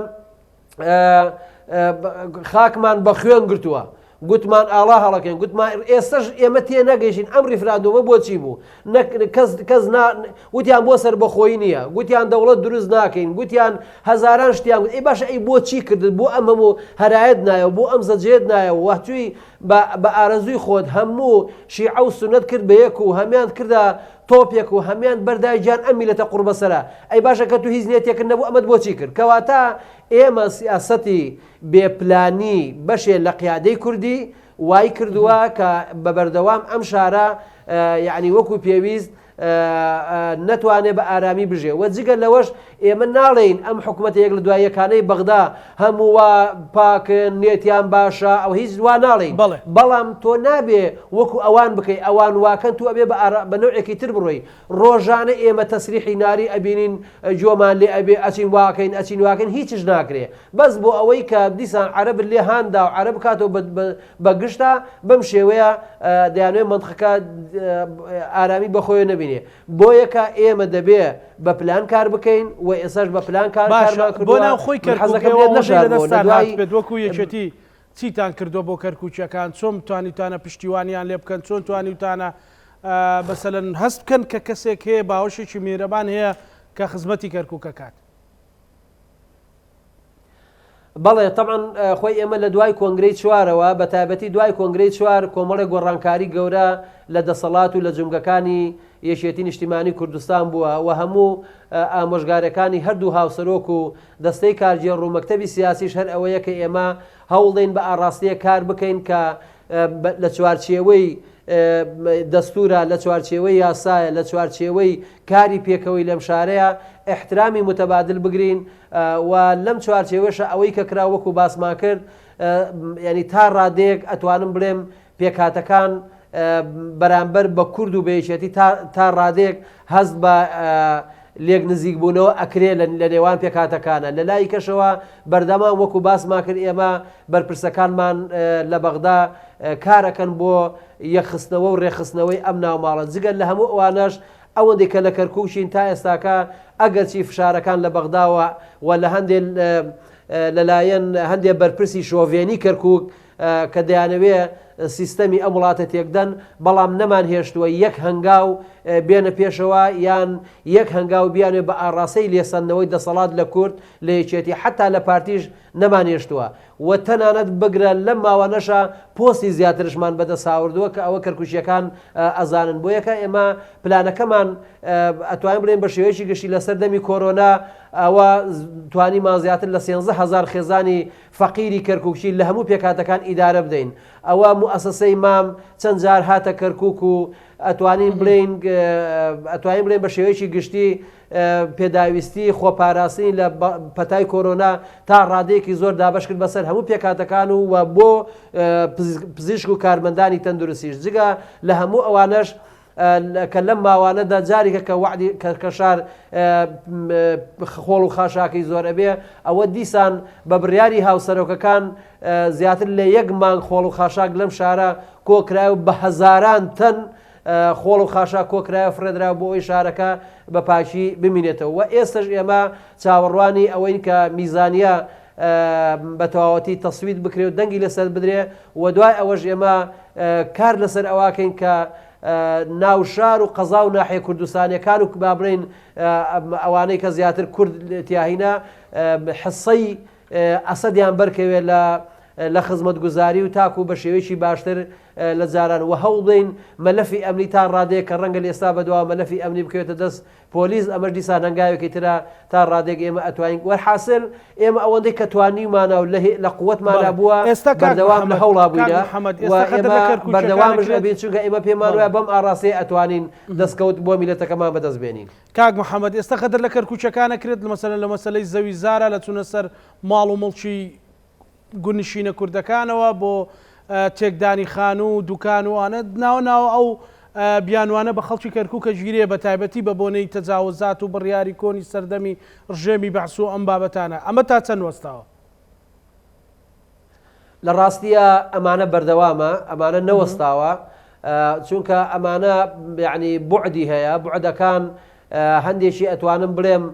B: خاکمان بە خوێن گرتووە. گوتمان ئاڵا هەڵەکەین گوتمان ئێستش ئێمە تێ نەگەیشتین ئەم ڕیفراندۆمە بۆچی بوو نەک کەس کەس نا وتیان بۆ سەربەخۆیی نییە گوتیان دەوڵەت دروست ناکەین گوتیان هەزاران شتیان گوت ئەی باشە ئەی بۆچی کردت بۆ ئەم هەموو هەرایەت نایەوە بۆ ئەم زەجێت نایەوە وەهتوی بە بە ئارەزووی خۆت هەموو شیعە و سوننەت کرد بە یەک و هەمیان کردە تۆپێک و هەمیان بەردای گیان ئەم میلەتە قوڕبەسەرە ئەی باشە کە تو هیچ نیەتێکت نەبوو ئەمەت بۆچی کرد کەواتە ئێمە سیاسەتی بێ پلانی بەشێ لە قیادەی کوردی وای کردووە کە بە بەردەوام ئەم شارە یەعنی وەکو پێویست نەتوانێ بە ئارامی بژێ و جگە لەوەش ئێمە ناڵێین ئەم حکوومەتە یەک لە دوای یەکانەی بەغدا هەموو وا پاکن نێتیان باشە ئەو هیچ وا ناڵێین بەڵام تۆ نابێ وەکو ئەوان بکەی ئەوان واکەن تو ئەبێ بە نەوعێکی تر بڕۆی ڕۆژانە ئێمە تەسریحی ناری ئەبینین گۆمان لێ ئەبێ ئەچین واکەین ئەچین واکەین هیچش ناکرێ بەس بۆ ئەوەی کە دیسان عەرەبت لێ هان دا و عەرەب بکاتەوە بە گشتا بەم شێوەیە دەیانەوێ مەنتقەکە ئارامی بە خۆیەوە نەبینێ بۆیە کە ئێمە دەبێ بە پلان کار بکەین و ئێساش بە پلان کار
A: باشە
B: کارمان
A: بۆ
B: کردووە
A: ناوخۆی
B: من
A: کەرکوک
B: حەزەکەم
A: ئێوە
B: لێت
A: ئەوەندەی لە
B: نەشارمەوە لە
A: دەستتان
B: دوای
A: هاتبێت وەکو یەکێتی چیتان کردووە بۆ کەرکوکیەکان چۆن توانیوتانە پشتیوانیان لێ بکەن چۆن توانیوتانە مەسەلەن هەست بکەن کە کەسێک هەیە باوەشێکی میهرەبان هەیە کە خزمەتی کەرکوک ئەکات؟
B: بەڵێ تەبعەن خۆی ئێمە لە دوای کۆنگرەی چوارەوە بە تایبەتی دوای کۆنگرەی چوار کۆمەڵێک گۆڕانکاری گەورە لە دەسەڵات و لە جومگەکانی یەکێتی نیشتیمانی کوردستان بووە و هەموو ئامۆژگارەکانی هەردوو هاوسەرۆک و دەستەی کارگێڕ و مەکتەبی سیاسیش هەر ئەوەیە کە ئێمە هەوڵدەین بە ئاڕاستەیەک کار بکەین کە لە چوارچێوەی دەستورە، لە چوارچێوەی یاسایە، لە چوارچێوەی کاری پێکەوەی لەم شارەیە ئیحترامی متبادل بگرین و لەم چوارچێوەشە ئەوەی کە کرا وەکو باسمان کرد یعنی تا ڕادەیەک ئەتوانم بڵێم پێکهاتەکان بەرامبەر بە کورد و بە یەکێتی تا ڕادەیەک هەست بە لێک نزیک بوونەوە ئەکرێ لە نێوان پێکهاتەکانە لە لای کەشەوە بەردەمام وەکو باسمان کرد ئێمە بەرپرسەکانمان لە بەغدا کارەکەن بۆ یەکخستنەوە و رێکخستنەوەی ئەم ناوماڵە جگە لە هەموو ئەوانەش ئەوەندەی کە لە کەرکوکین تا ئێستاکە ئەگەرچی فشارەکان لە بەغداوە و لە هەندێ لەلایەن هەندێ بەرپرسی شۆڤێنی کەرکوک کە دەیانەوێ سیستەمی ئەم وڵاتە تێکدەن، بەڵام نەمانهێشتووە یەک هەنگاو بێنە پێشەوە یان یەک هەنگاو بیانەوێ بە ئاڕاستەی لێسەندنەوەی دەسەڵات لە کورد، لە یەکێتی، حەتا لە پارتیش نەمانهێشتووە و تەنانەت بگرە لەم ماوانەشا پۆستی زیاترشمان بەدەست هاوردووە کە ئەوە کەرکوکییەکان ئەزانن. بۆیەکە ئێمە پلانەکەمان ئەتوانین بڵێین بە شێوەیەکی گشتی لەسەر دەمی کۆرۆنا ئەوە توانیمان زیاتر لە 13 هەزار خێزانی فەقیری کەرکوکچی لە هەموو پێکهاتەکان ئیدارە بدەین. ئەوە موئەسەسەی مام چەند جار هاتە کەرکوک و ئەتوانین بڵێین ئەتوانین بڵێین بە شێوەیەکی گشتی پێداویستی خۆپاراستنی لە پەتای کۆرۆنا تا ڕادەیەکی زۆر دابەش کرد بەسەر هەموو پێکهاتەکان و و بۆ پزیشک و کارمەندانی تەندروستیش جگە لە هەموو ئەوانەش کە لەم ماوانەدا جارێکە کە وەعدی کە شار خۆڵ و خاشاکەی زۆر ئەبێ ئەوە دیسان بە بڕیاری هاوسەرۆکەکان زیاتر لە یەک مانگ خۆڵ و خاشاک لەم شارە کۆکرای و بە هەزاران تەن خۆڵ و خاشاک کۆکرایە فڕێدرا بۆ ئەوی شارەکە بە پاکی بمینێتەوە و ئێستش ئێمە چاوەڕوانی ئەوەین کە میزانیە بە تەواوەتی تەسویت بکرێ و دەنگی لەسەر بدرێ و دوای ئەوەش ئێمە کار لەسەر ئەوەکەین کە ناوشار و قەزا و ناحیە کوردستانیەکان و با بڵێین ئەوانەی کە زیاتر کورد تیاهینە حسەی ئەسەدیان بەرکەوێت لە لە خزمەتگوزاری و تاکو بە شێوەیەکی باشتر لە جاران و هەوڵ بدەین مەلەفی ئەمنی تا ڕادەیەک کە ڕەنگە لە ئێستا بەدواوە مەلەفی ئەمنی بکەوێتە دەست پۆلیس ئەمەش دیسان هەنگاوێکی ترە تا ڕادەیەک ئێمە ئەتوانین وەرحاسل ئێمە ئەوەندەی کە توانیومانە و لە قوتمانە بووە
A: ئێستا
B: بەردەوام لە هەوڵا بووینە
A: و ئێمە
B: بەردەوامش ئەبین چونکە ئێمە پێمان وایە بەم ئاڕاستەیە ئەتوانین دەستکەوت بۆ میللەتەکەمان بەدەست بێنین.
A: کاک محەمەد ئێستا غەدر لە کەرکوکیەکان ئەکرێت مەسەلەن لە مەسەلەی زەوی زارا لە چونە سەر ماڵ و موڵکی گوندنشینە کوردەکانەوە بۆ تێکدانی خانوو و دوکان و ئەوانە ناوە ناوە ئەو بیانوانە بە خەڵکی کەرکوکە گیرێ بە تایبەتی بە بۆنەی تەجاوزات و بڕیاری کۆنی سەردەمی ڕژێمی بەعس و ئەم بابەتانە ئەمە تا چەند وەستاوە؟
B: لە ڕاستییا ئەمانە بەردەوامە ئەمانە نەوەستاوە چونکە ئەمانە یعنی بوعدی هەیە بوعدەکان هەندێکی ئەتوانم بڵێم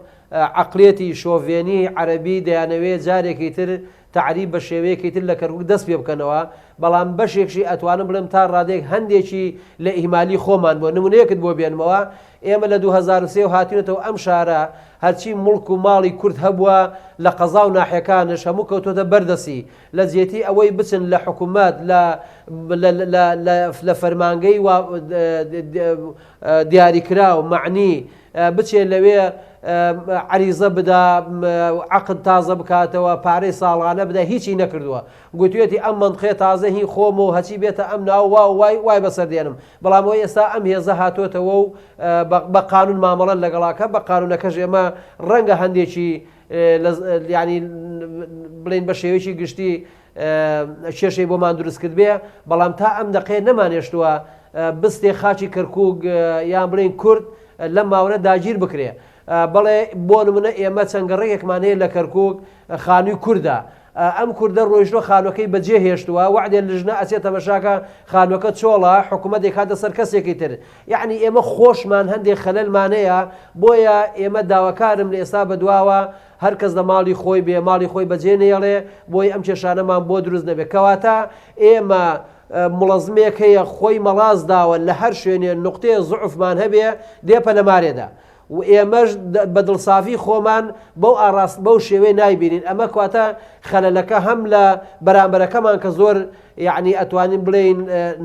B: عەقڵیەتی شۆڤێنی عەرەبی دەیانەوێ جارێکی تر تەعریب بە شێوەیەکی تر لە کەرکوک دەست پێ بکەنەوە، بەڵام بەشێکشی ئەتوانم بڵێم تا ڕادەیەک هەندێکی لە ئیهمالی خۆمان بووە، نمونەیەکت بۆ بێنمەوە، ئێمە لە 2003 وە هاتوینەتەوە ئەم شارە هەرچی موڵک و ماڵی کورد هەبووە لە قەزا و ناحیەکانش هەموو کەوتۆتە بەر دەستی، لە جێتی ئەوەی بچن لە حکومەت لە لە فەرمانگەی دیاریکراو، مەعنی، بچێ لەوێ عەریزە بدا، عەقد تازە بکاتەوە، پارەی ساڵانە بدا، هیچی نەکردووە. گوتویەتی ئەم مەنتقەیە تازە هی خۆمە و هەچی بێتە ئەم ناو وا و وای وای بەسەر دێنم. بەڵام ئەوەی ئێستا ئەم هێزە هاتۆتەوە و بە قانون مامەڵە لەگەڵا کە، بە قانونەکەش ئێمە ڕەنگە هەندێکی یانی بڵێین بە شێوەیەکی گشتی کێشەی بۆمان دروست کردبێ، بەڵام تا ئەم دەقەیە نەمانهێشتووە بستێ خاکی کەرکووک یان بڵێین کورد لەم ماوەنە داگیر بکرێ. بەڵێ بۆ نمونە ئێمە چەند گەڕەکێکمان هەیە لە کەرکووک خانووی کوردە. ئەم کوردە ڕۆیشتووە خانووەکەی بەجێ هێشتووە، وەعدێ لژنە ئەچێ تەمەشاکە خانووەکە چۆڵە، حکوومەت دەیخاتە سەر کەسێکی تر. یەعنی ئێمە خۆشمان هەندێ خەلەلمان هەیە، بۆیە ئێمە داواکارم لە ئێستا بەدواوە هەر کەس لە ماڵی خۆی بێ ماڵی خۆی بەجێ نەیەڵێ بۆی ئەم کێشانەمان بۆ دروست نەبێ کەواتە ئێمە مڵەزمێک هەیە خۆی مەڵاس داوە لە هەر شوێنێ نوقتەیە زوعفمان هەبێ دێ پەلەمارێدا و ئێمەش بە دڵسافی خۆمان بەو ئاڕاست بەو شێوەیە نایبینین ئەمە کواتە خەلەلەکە هەم لە بەرامبەرەکەمان کە زۆر یەعنی ئەتوانین بڵێین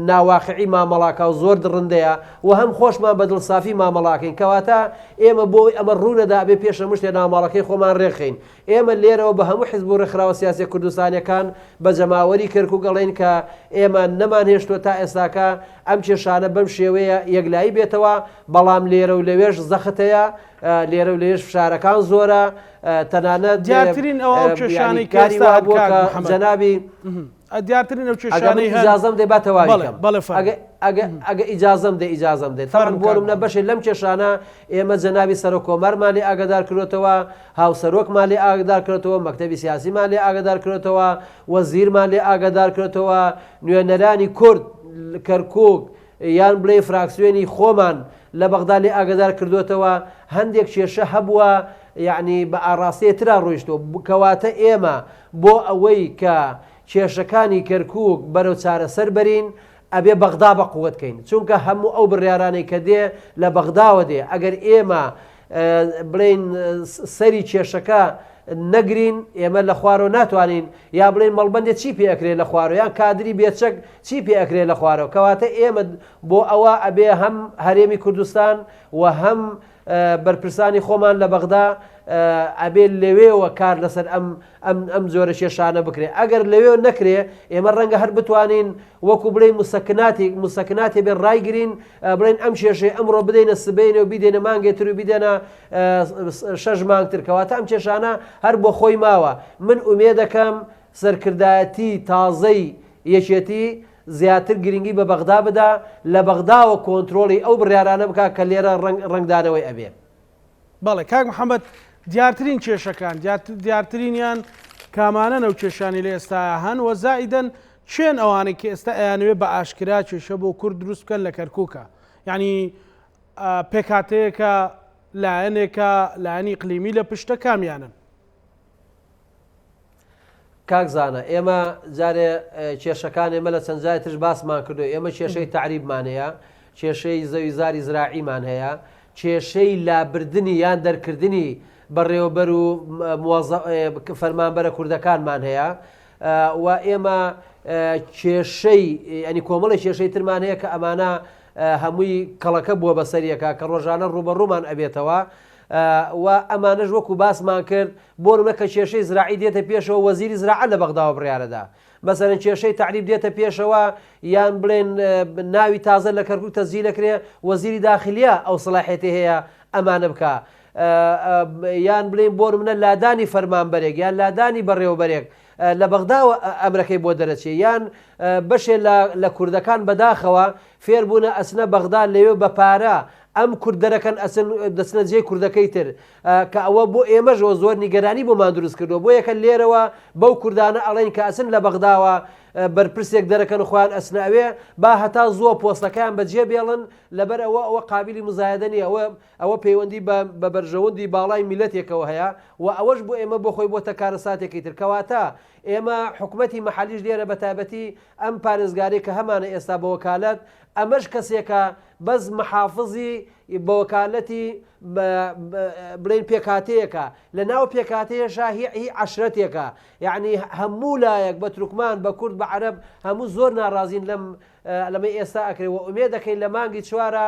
B: ناواقعی مامەڵاکا و زۆر دڕندەیە و هەم خۆشمان بە دڵسافی مامەڵاکەین کەواتە ئێمە بۆ ئەوەی ئەمە ڕوونەدا ئەبێ پێش هەموو شتێ ناوماڵەکەی خۆمان ڕێکخەین ئێمە لێرەوە بە هەموو حزب و ڕێکخراوە سیاسیە کوردستانیەکان بە جەماوەری کەرکوک ئەڵێین کە ئێمە نەمانهێشتووە تا ئێستاکە ئەم کێشانە بەم شێوەیە یەکلایی بێتەوە بەڵام لێرە و لەوێش زەخت هەیە. هەیە لێرە و لێش فشارەکان زۆرە تەنانەت
A: دیارترین ئەو ئەو کێشانەی کە
B: کاری
A: ئێستا
B: وا
A: هەن
B: بووە
A: کاک
B: کە
A: محەممەد.
B: جەنابی
A: دیارترین ئەو
B: ئەگەر
A: کێشانەی هەن
B: ئیجازەم دێ با تەواوی
A: بەڵێ
B: کەم
A: بەڵێ فەرموو.
B: ئەگە ئەگە ئەگە ئیجازەم دێ ئیجازەم دێ تەبعەن
A: فەرموو
B: بۆ
A: کاک
B: نمونە
A: محەممەد.
B: بەشێ لەم کێشانە ئێمە جەنابی سەرۆک کۆمارمان لێ ئاگادار کرۆتەوە هاوسەرۆکمان لێ ئاگادار کرۆتەوە مەکتەبی سیاسیمان لێ ئاگادار کرۆتەوە وەزیرمان لێ ئاگادار کرۆتەوە نوێنەرانی کورد کەرکوک یان بڵێی فراکسیۆنی خۆمان لە بەغدا لێ ئاگادار کردۆتەوە، هەندێک کێشە هەبووە یەعنی بە ئاڕاستەیە ترا ڕۆیشتووە، کەواتە ئێمە بۆ ئەوەی کە کێشەکانی کەرکوک بەرەو چارەسەر بەرین ئەبێ بەغدا بە قوت کەین، چونکە هەموو ئەو بڕیارانەی کە دێ لە بەغداوە دێ، ئەگەر ئێمە بڵێین سەری کێشەکە نەگرین ئێمە لە خوارەوە ناتوانین یا بڵێین مەڵبەندێ چی پێ ئەکرێ لە خوارەوە یان کادری بێچەک چی پێ ئەکرێ لە خوارەوە کەواتە ئێمە بۆ ئەوە ئەبێ هەم هەرێمی کوردستان و هەم بەرپرسانی خۆمان لە بەغدا ئەبێ لەوێوە کار لەسەر ئەم ئەم ئەم جۆرە کێشانە بکرێ ئەگەر لەوێ نەکرێ ئێمە ڕەنگە هەر بتوانین وەکو بڵێین مسەکناتێک مسەکناتێ بێ ڕایگرین بڵێن ئەم کێشەی ئەمڕۆ بدەینە سبەینێ و بیدەینە مانگێ تر و بیدەنە شەش مانگ تر کەواتە ئەم کێشانە هەر بۆ خۆی ماوە من ئومێدەکەم سەرکردایەتی تازەی یەکێتی زیاتر گرنگی بە بەغدا بدا لە بەغداوە کۆنترۆڵی ئەو بڕیارانە بکا کە لێرە ڕەنگدانەوەی ئەبێ.
A: بەڵێ کاک محەمەد دیارترین کێشەکان دیارترینیان کامانەن ئەو کێشانی لە ئێستایا هەن وە زائیدەن کێن ئەوانەی کە ئێستا ئەیانەوێ بە ئاشکرا کێشە بۆ کورد دروست بکەن لە کەرکوکە یعنی پێکهاتەیەکە لایەنێکە لایەنی ئیقلیمی لە پشتە کامیانن؟
B: کاک زانا ئێمە جارێ کێشەکان ئێمە لە چەند جای ترش باسمان کردو ئێمە کێشەی تەعریبمان هەیە کێشەی زەوی زاری زراعیمان هەیە کێشەی لابردنی یان دەرکردنی بەڕێوەبەر و فەرمانبەرە کوردەکانمان هەیە و ئێمە کێشەی ئەنی کۆمەڵی کێشەی ترمان هەیە کە ئەمانە هەمووی کەڵەکە بووە بەسەریەکە کە ڕۆژانە ڕوبەڕوومان ئەبێتەوە و ئەمانەش وەکو باسمان کرد بۆ نمونە کە کێشەی زراعی دێتە پێشەوە وەزیری زراعە لە بەغداوە بڕیارەدا مەسەلەن کێشەی تەعریب دێتە پێشەوە یان بڵێن ناوی تازە لە کەرکوک تەسجیل ئەکرێ وەزیری داخلیە ئەو سڵاحێتی هەیە ئەمانە بکا یان بڵێن بۆ نمونە لادانی فەرمانبەرێک یان لادانی بەڕێوەبەرێک لە بەغداوە ئەمرەکەی بۆ دەرەچێ یان بەشێ لە کوردەکان بەداخەوە فێر بوونە ئەچنە بەغدا لەوێ بە پارە ئەم کورد دەرەکەن ئەچن دەچنە جێی کوردەکەی تر کە ئەوە بۆ ئێمەشەوە زۆر نیگەرانی بۆمان دروست کردووە بۆ یەکە لێرەوە بەو کوردانە ئەڵێن کە ئەچن لە بەغداوە بەرپرسێک دەرەکەن و خۆیان ئەچنە ئەوێ با هەتا زووە پۆستەکەیان بەجێ بێڵن لەبەر ئەوە ئەوە قابلی مزایدە نییە ئەوە ئەوە پەیوەندی بە بە بەرژەوەندی باڵای میلەتێکەوە هەیە و ئەوەش بۆ ئێمە بۆ خۆی بۆتە کارەساتێکی تر کەواتە ئێمە حکومەتی مەحەلیش لێرە بە تایبەتی ئەم پارێزگارەی کە هەمانە ئێستا بە وەکالەت ئەمەش کەسێکە بەس محافزی بە وەکالەتی بڵێین پێکهاتەیەکە لە ناو پێکهاتەیەشا هی هی عەشرەتێکە یەعنی هەموو لایەک بە تورکمان بە کورد بە عەرەب هەموو زۆر ناڕازین لەم لەمەی ئێستا ئەکرێ و ئومێد دەکەین لە مانگی چوارا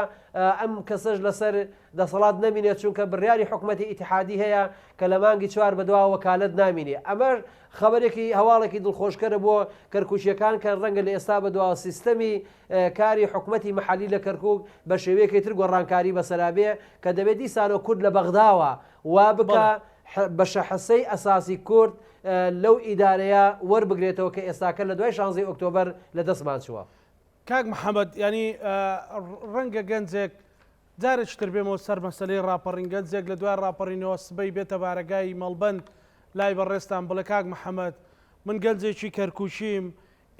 B: ئەم کەسەش لەسەر دەسەڵات نەمینێت چونکە بڕیاری حکومەتی ئیتحادی هەیە کە لە مانگی چوار بەدواوە وەکالەت نامینێ ئەمەش خەبەرێکی هەواڵێکی دڵخۆشکەرە بۆ کەرکوکیەکان کە ڕەنگە لە ئێستا بەدواوە سیستەمی کاری حکومەتی مەحەلی لە کەرکوک بە شێوەیەکی تر گۆڕانکاری بەسەرا بێ کە دەبێ دیسانەوە کورد لە بەغداوە وا بکا بەشە حسەی ئەساسی کورد لەو ئیدارەیە وەربگرێتەوە کە ئێستاکە لە دوای شانزەی ئۆکتۆبەر لە دەستمان چووە.
A: کاک محەمەد یانی ڕەنگە گەنجێک جارێکی تر بێمەوە سەر مەسەلەی ڕاپەڕین گەنجێک لە دوای ڕاپەڕینەوە سبەی بێتە بارەگای مەڵبەند لای بەڕێزتان بڵێ کاک محەمەد من گەنجێکی کەرکوکیم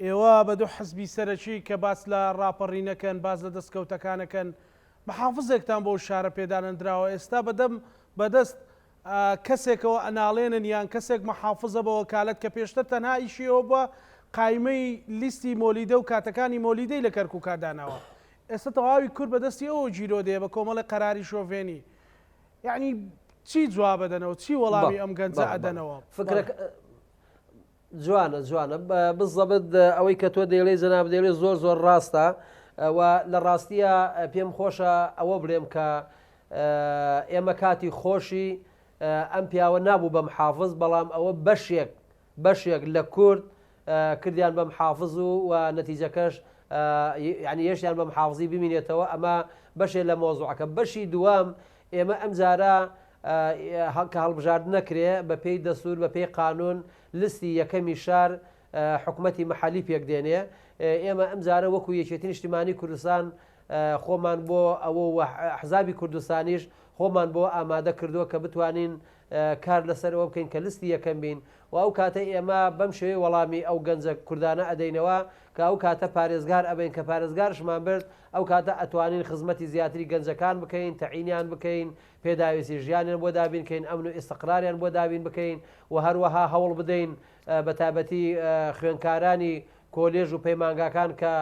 A: ئێوە بە دوو حزبی سەرەکی کە باس لە ڕاپەڕینەکەن باس لە دەستکەوتەکانەکەن محافزێکتان بۆ شارە پێدانەندراوە ئێستا بەدەم بەدەست کەسێکەوە ئەناڵێنن یان کەسێک محافزە بە وەکالەت کە پێشتر تەنها ئیشی ئەوە بووە قایمەی لیستی مۆلیدە و کاتەکانی مۆلیدەی لە کەرکوکا داناوە ئێستا تەواوی کورد بەدەستی ئەوە گیرۆدەیە بە کۆمەڵێ قەراری شۆڤێنی یعنی چی جواب ئەدەنەوە چی وەڵامی ئەم گەنجە ئەدەنەوە
B: فکرەکە جوانە جوانە بزەبت ئەوەی کە تۆ دەیڵێی جەنابت دەیڵێ زۆر زۆر ڕاستە و لە ڕاستیە پێم خۆشە ئەوە بڵێم کە ئێمە کاتی خۆشی ئەم پیاوە نابوو بە محافز بەڵام ئەوە بەشێک بەشێک لە کورد کردیان بە محافز و و نەتیجەکەش یعنی یەشیان بە محافزی بمینێتەوە ئەمە بەشێ لە مۆزوعەکە بەشی دووەم. ئێمە ئەمجارە کە هەڵبژاردن نەکرێ بە پێی دەستور بە پێی قانون لستی یەکەمی شار حکومەتی مەحەلی پێک دێنێ ئێمە ئەمجارە وەکو یەکێتی نیشتیمانی کوردستان خۆمان بۆ ئەوە و ئەحزابی کوردستانیش خۆمان بۆ ئامادە کردووە کە بتوانین کار لەسەر ئەوە بکەین کە لستی یەکەم بین و ئەو کاتە ئێمە بەم شێوەیە وەڵامی ئەو گەنجە کوردانە ئەدەینەوە کە ئەو کاتە پارێزگار ئەبین کە پارێزگارشمان برد ئەو کاتە ئەتوانین خزمەتی زیاتری گەنجەکان بکەین تەعینیان بکەین پێداویستی ژیانیان بۆ دابین کەین ئەمن و ئیستقراریان بۆ دابین بکەین و هەروەها هەوڵ بدەین بە تایبەتی خوێنکارانی کۆلێژ و پەیمانگاکان کە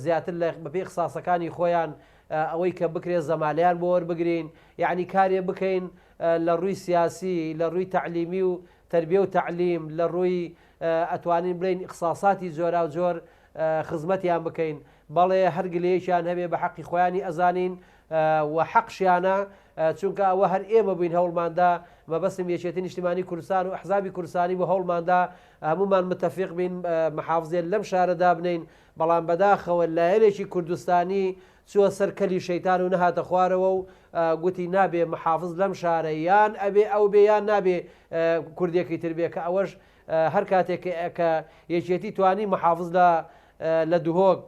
B: زیاتر لە بەپێی ئیخساسەکانی خۆیان ئەوەی کە بکرێت زەمالەیان بۆ وەربگرین یعنی کارێ بکەین لە ڕووی سیاسی لە ڕووی تەعلیمی و تربیە و تەعلیم لە ڕووی ئەتوانین بڵێین ئیخساساتی جۆراوجۆر خزمەتیان بکەین بەڵێ هەر گلەیەکیان هەبێ بە حەقی خۆیانی ئەزانین و حەقشیانە چونکە ئەوە هەر ئێمە بووین هەوڵماندا مەبەستم یەکێتی نیشتیمانی کوردستان و ئەحزابی کوردستانی بۆ هەوڵماندا هەموومان متەفیق بین محافزێ لەم شارە دابنێین بەڵام بەداخەوە لایەنێکی کوردستانی چووە سەر کەلی شەیتان و نەهاتە خوارەوە و گوتی نابێ محافز لەم شارە یان ئەبێ ئەو بێ یان نابێ کوردێکی تر بێ کە ئەوەش هەر کاتێک کە یەکێتی توانی محافز لە لە دهۆک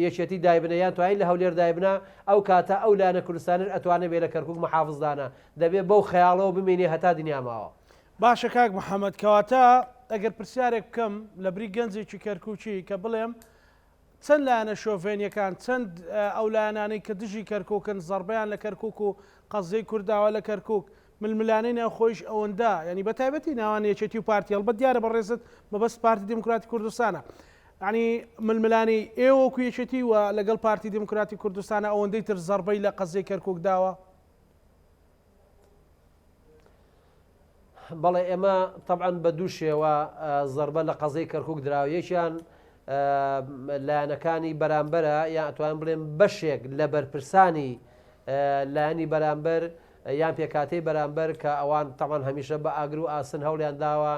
B: یەکێتی دایبنە یان توانی لە هەولێر دایبنا ئەو کاتە ئەو لایەنە کوردستانیش ئەتوانێ بێ لە کەرکوک محافز دانا دەبێ بەو خەیاڵەوە بمینێ هەتا دنیا ماوە.
A: باشە کاک محەمەد کەواتە ئەگەر پرسیارێک بکەم لەبری گەنجێکی کەرکوکی کە بڵێم چەند لایەنە شۆڤێنیەکان چەند ئەو لایەنانەی کە دژی کەرکوکن زەڕبەیان لە کەرکوک و قەزیەی کورد داوە لە کەرکوک ململانێی ناوخۆیش ئەوەندە یانی بە تایبەتی ناوان یەکێتی و پارتی هەڵبەت دیارە بەڕێزت مەبەست پارتی دیموکراتی کوردستانە یانی ململانێی ئێوە وەکو یەکێتی و لەگەڵ پارتی دیموکراتی کوردستانە ئەوەندەی تر زەڕبەی لە قەزیەی کەرکوک داوە؟
B: بەڵێ ئێمە تەبعەن بە دوو شێوە زەربە لە قەزەی کەرکک دراوە یەکیان لایەنەکانی بەرامبەرە یان ئەتوانم بڵێم بەشێک لە بەرپرسانی لایەنی بەرامبەر یان پێکاتەی بەرامبەر کە ئەوان تەمان هەمیشە بە ئاگر و ئاسن هەوڵیان داوە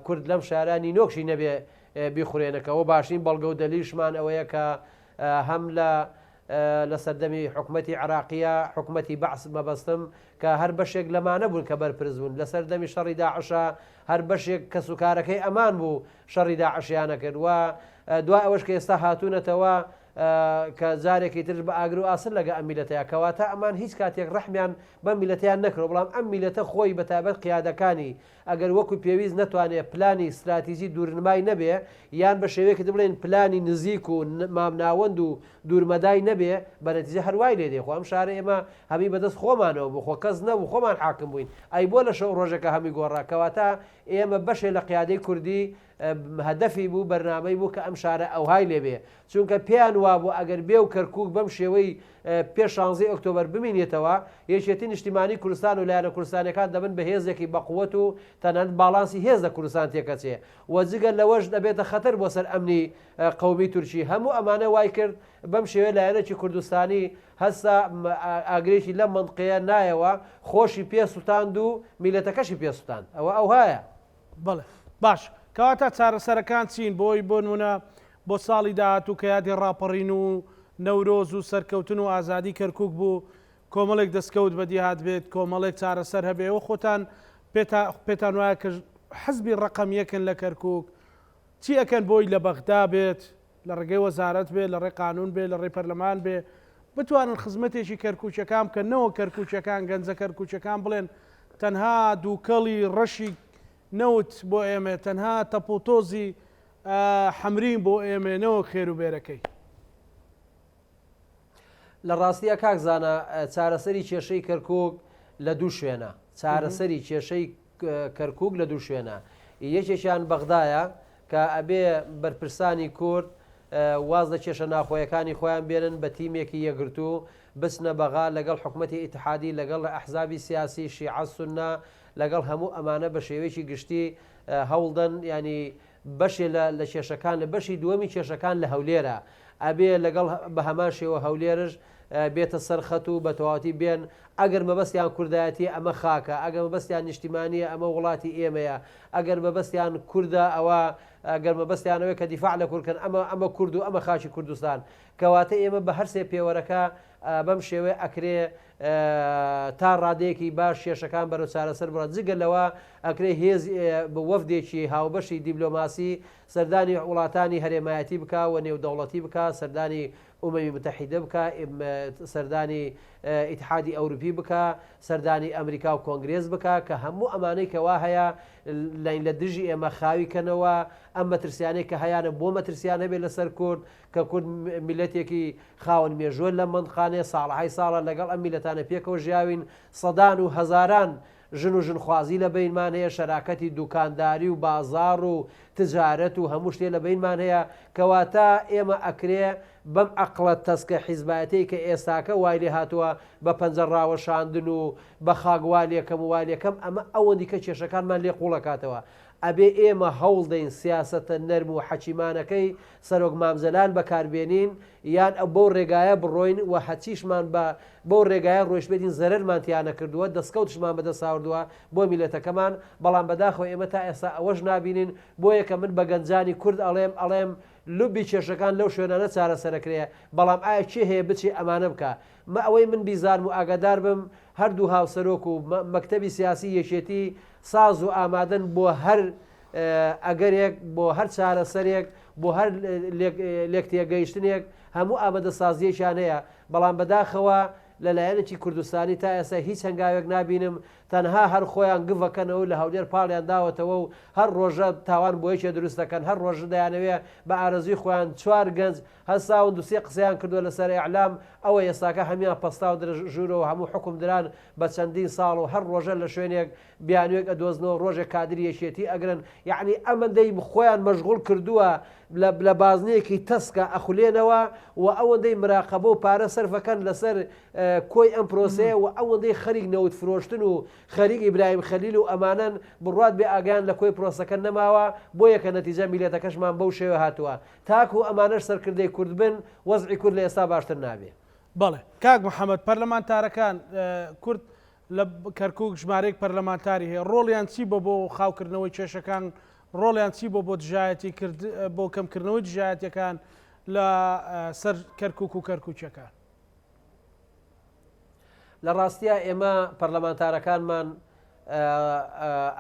B: کورد لەم شارە نینۆکشی نەبێ بیخورێنەکەەوە باشین بەڵگە و دەلیشمان ئەوەیە کە هەم لە لە سەردەمی حکومەتی عێراقییە، حکومەتی بەعس مەبەستم، کە هەر بەشێک لەمانە بوون کە بەرپرس بوون، لە سەردەمی شەڕی داعشا هەر بەشێک کەسوکارەکەی ئەمان بوو شەڕی داعشیان ئەکرد و دوای ئەوەش کە ئێستا هاتوونەتەوە کە جارێکی تر بە ئاگر و ئاسن لەگە ئەم میلەتەیە کەواتە ئەمان هیچ کاتێک ڕەحمیان بەم میلەتەیان نەکرد بەڵام ئەم میلەتە خۆی بە تایبەت قیادەکانی ئەگەر وەکو پێویست نەتوانێ پلانی ستراتیجی دوورنمای نەبێ یان بە شێوەیەکی تر بڵێین پلانی نزیک و مامناوەند و دوورمەدای نەبێ بە نەتیجە هەر وای لێ دێ خۆ ئەم شارە ئێمە هەمی بە دەست خۆمانەوە بوو خۆ کەس نەبوو خۆمان حاکم بووین ئەی بۆ لە شەو ڕۆژێکا هەمووی گۆڕا کەواتە ئێمە بەشێ لە قیادەی کوردی هەدەفی بوو بەرنامەی بوو کە ئەم شارە ئەوهای لێ بێ چونکە پێیان وابوو ئەگەر بێ و کەرکووک بەم شێوەی پێش شانزەی ئۆکتۆبەر بمینێتەوە، یەکێتی نیشتیمانی کوردستان و لایەنە کوردستانیەکان دەبن بە هێزێکی بەقوەت و تەنانەت باڵانسی هێز لە کوردستان تێکەچێ و جگە لەوەش دەبێتە خەتەر بۆ سەر ئەمنی قەومی تورکی. هەموو ئەمانە وایکرد بەم شێوەیە لایەنێکی کوردستانی هەستا ئاگرێکی لەم مەنتقەیە نایەوە، خۆشی پێ سوتاند و میللەتەکەشی پێ سوتاند. ئەوە ئەوهایە.
A: بەڵێ باش کەواتە چارەسەرەکان چین بۆی بۆ نمونە بۆ ساڵی داهاتوو کە یادی ڕاپەڕین و نەورۆز و سەرکەوتن و ئازادی کەرکوک بوو کۆمەڵێک دەستکەوت بەدی هاتبێت کۆمەڵێک چارەسەر هەبێ ئێوە خۆتان پێتا پێتان وایە کە حزبی ڕەقەم یەکن لە کەرکوک چی ئەکەن بۆی لە بەغدا بێت لە ڕێگەی وەزارەت بێ لە ڕێی قانون بێ لە ڕێی پەرلەمان بێ بتوانن خزمەتێکی کەرکوکیەکان بکەن نەوەک کەرکوکیەکان گەنجە کەرکوکیەکان بڵێن تەنها دووکەڵی ڕەشی نەوت بۆ ئێمە تەنها تەپوتۆزی حەمرین بۆ ئێمە نەوەک خێر و بێرەکەی.
B: لە ڕاستیا کاک زانا چارەسەری کێشەی کەرکوک لە دوو شوێنە چارەسەری کێشەی کەرکوک لە دوو شوێنە یەکێکیان بەغدایە کە ئەبێ بەرپرسانی کورد واز لە کێشە ناخۆیەکانی خۆیان بێنن بە تیمێکی یەکگرتوو بچنە بەغا لەگەڵ حکومەتی ئیتحادی لەگەڵ ئەحزابی سیاسی شیعە سوننە لەگەڵ هەموو ئەمانە بە شێوەیەکی گشتی هەوڵدەن یانی بەشێ لە لە کێشەکان لە بەشی دووەمی کێشەکان لە هەولێرە ئەبێ لەگەڵ بە هەمان شێوە هەولێرش بێتە سەر خەت و بە تەواوەتی بێن ئەگەر مەبەستیان کوردایەتیە ئەمە خاکە ئەگەر مەبەستیان نیشتیمانیە ئەمە وڵاتی ئێمەیە ئەگەر مەبەستیان کوردە ئەوە. گەر مەبەستیان ئەوەیە کە دیفاع لە کورد کەن ئەمە ئەمە کورد و ئەمە خاکی کوردستان. کەواتە ئێمە بە هەرسێ پێوەرەکە بەم شێوەیە ئەکرێ تا ڕادەیەکی باش کێشەکان بەرەو چارەسەر بڕات. جگە لەوە ئەکرێ هێز وەفدێکی هاوبەشی دیبلۆماسی سەردانی وڵاتانی هەرێمایەتی بکا و نێودەوڵەتی بکا، سەردانی ئومەمی متەحیدە بکا، سەردانی ئیتحادی ئەوروپی بکا، سەردانی ئەمریکا و کۆنگرێس بکا کە هەموو ئەمانەی کە وا هەیە لە دژی ئێمە خاوی کەنەوە، ئەم مەترسیانەی کە هەیانە بۆ مەترسیان هەبێ لەسەر کورد، کە کورد میللەتێکی خاوەن مێژووە لەم مەنتقانەیە، ساڵەهای ساڵە لەگەڵ ئەم میللەتانە پێکەوە ژیاوین، سەدان و هەزاران ژن و ژنخوازی لە بەینمان هەیە، شەراکەتی دوکانداری و بازاڕ و تجارەت و هەموو شتێ لە بەینمان هەیە، کەواتە ئێمە ئەکرێ بەم عەقڵە تەسکە حیزبایەتەی کە ئێستاکە وای لێ هاتووە بە پەنجە ڕاوەشاندن و بە خاک وا لێکەم و وا لێکەم ئەمە ئەوەندی کە کێشەکانمان لێ قووڵ ئەکاتەوە. ئەبێ ئێمە هەوڵ دەین سیاسەتە نەرم و حەکیمانەکەی سەرۆک مام جەلال بەکار بێنین یان بەو ڕێگایە بڕۆین و هەچیشمان بە بەو ڕێگایە ڕۆیشتبێتین زەرەرمان تیا نەکردووە دەسکەوتشمان بەدەست هاوردووە بۆ میللەتەکەمان بەڵام بەداخەوە ئێمە تا ئێستا ئەوەش نابینین بۆیە کە من بە گەنجانی کورد ئەڵێم ئەڵێم لوبی کێشەکان لەو شوێنانە چارەسەرەکرێ بەڵام ئایا کێ هەیە بچێ ئەمانە بکا مە ئەوەی من بیزانم و ئاگادار بم هەردوو هاوسەرۆک و مەکتەبی سیاسی یەکێتی ساز و ئامادەن بۆ هەر ئەگەرێک، بۆ هەر چارەسەرێک، بۆ هەر لێکتێگەیشتنێک هەموو ئامادەسازییەکیان هەیە، بەڵام بەداخەوە لە لایەنێکی کوردستانی تا ئێستا هیچ هەنگاوێک نابینم، تەنها هەر خۆیان گڤەکەنەوە و لە هەولێر پاڵیان داوەتەوە و هەر ڕۆژە تاوان بۆ یەکێ دروست دەکەن، هەر ڕۆژە دەیانەوێ بە ئارەزووی خۆیان چوار گەنج هەستاون دوسێ قسەیان کردوە لەسەر ئیعلام ئەوە ئێستاکە هەموان پەستاو درە ژورەوە هەموو حوکم دران بە چەندین ساڵ و هەر ڕۆژە لە شوێنێک بیانوێک ئەدۆزنەوە ڕۆژێک کادری یەکێتی ئەگرن یەعنی ئەمەندەی خۆیان مەشغوڵ کردوە لە لە بازنەیەکی تەسکا ئەخولێنەوە و ئەوەندەی مراقەبە و پارە سەرفەکەن لەسەر کۆی ئەم پرۆسەیە و ئەوەندەی خەریک نەوت فرۆشتن و خەریک ئیبراهیم خەلیل و ئەمانەن بڕوات بێ ئاگایان لە کۆی پرۆسەکە نەماوە بۆیە کە نەتیجە میلەتەکەشمان بەو شێوە هاتووە تاکو ئەمانەش سەرکردەی کورد بن وەزعی کورد لە ئێستا باشتر نابێ.
A: بەڵێ کاک محەمەد پەرلەمانتارەکان کورد لە کەرکوک ژمارەیەک پەرلەمانتاری هەیە ڕۆڵیان چی بۆ بۆ خاوکردنەوەی کێشەکان ڕۆڵیان چی بۆ بۆ دژایەتی کرد بۆ کەمکردنەوەی دژایەتیەکان لە سەر کەرکوک و کەرکوکیەکان؟
B: لە ڕاستیا ئێمە پەرلەمانتارەکانمان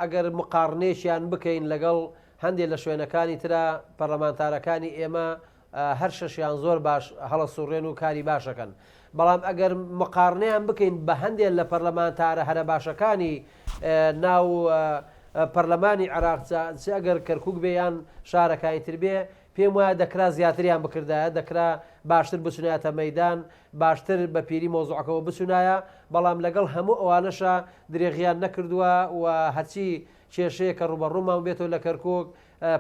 B: ئەگەر مقاڕنێکیان بکەین لەگەڵ هەندێک لە شوێنەکانی ترا پەرلەمانتارەکانی ئێمە هەر شەشیان زۆر باش هەڵەسوڕێن و کاری باشەکەن بەڵام ئەگەر مقاڕنیان بکەین بە هەندێک لە پەرلەمانتارە هەرە باشەکانی ناو پەرلەمانی عێراق چ ئەگەر کەرکک بێ یان شارەکانی تر بێ پێم وایە دەکرا زیاتریان بکردایە دەکرا باشتر بچنایەتە مەدان باشتر بە پیری مەوزوعەکەوە بچونایە، بەڵام لەگەڵ هەموو ئەوانەشا درێغیان نەکردووە و هەرچی کێشەیەک کە ڕووبەڕوومان بێتەوە لە کەرکوک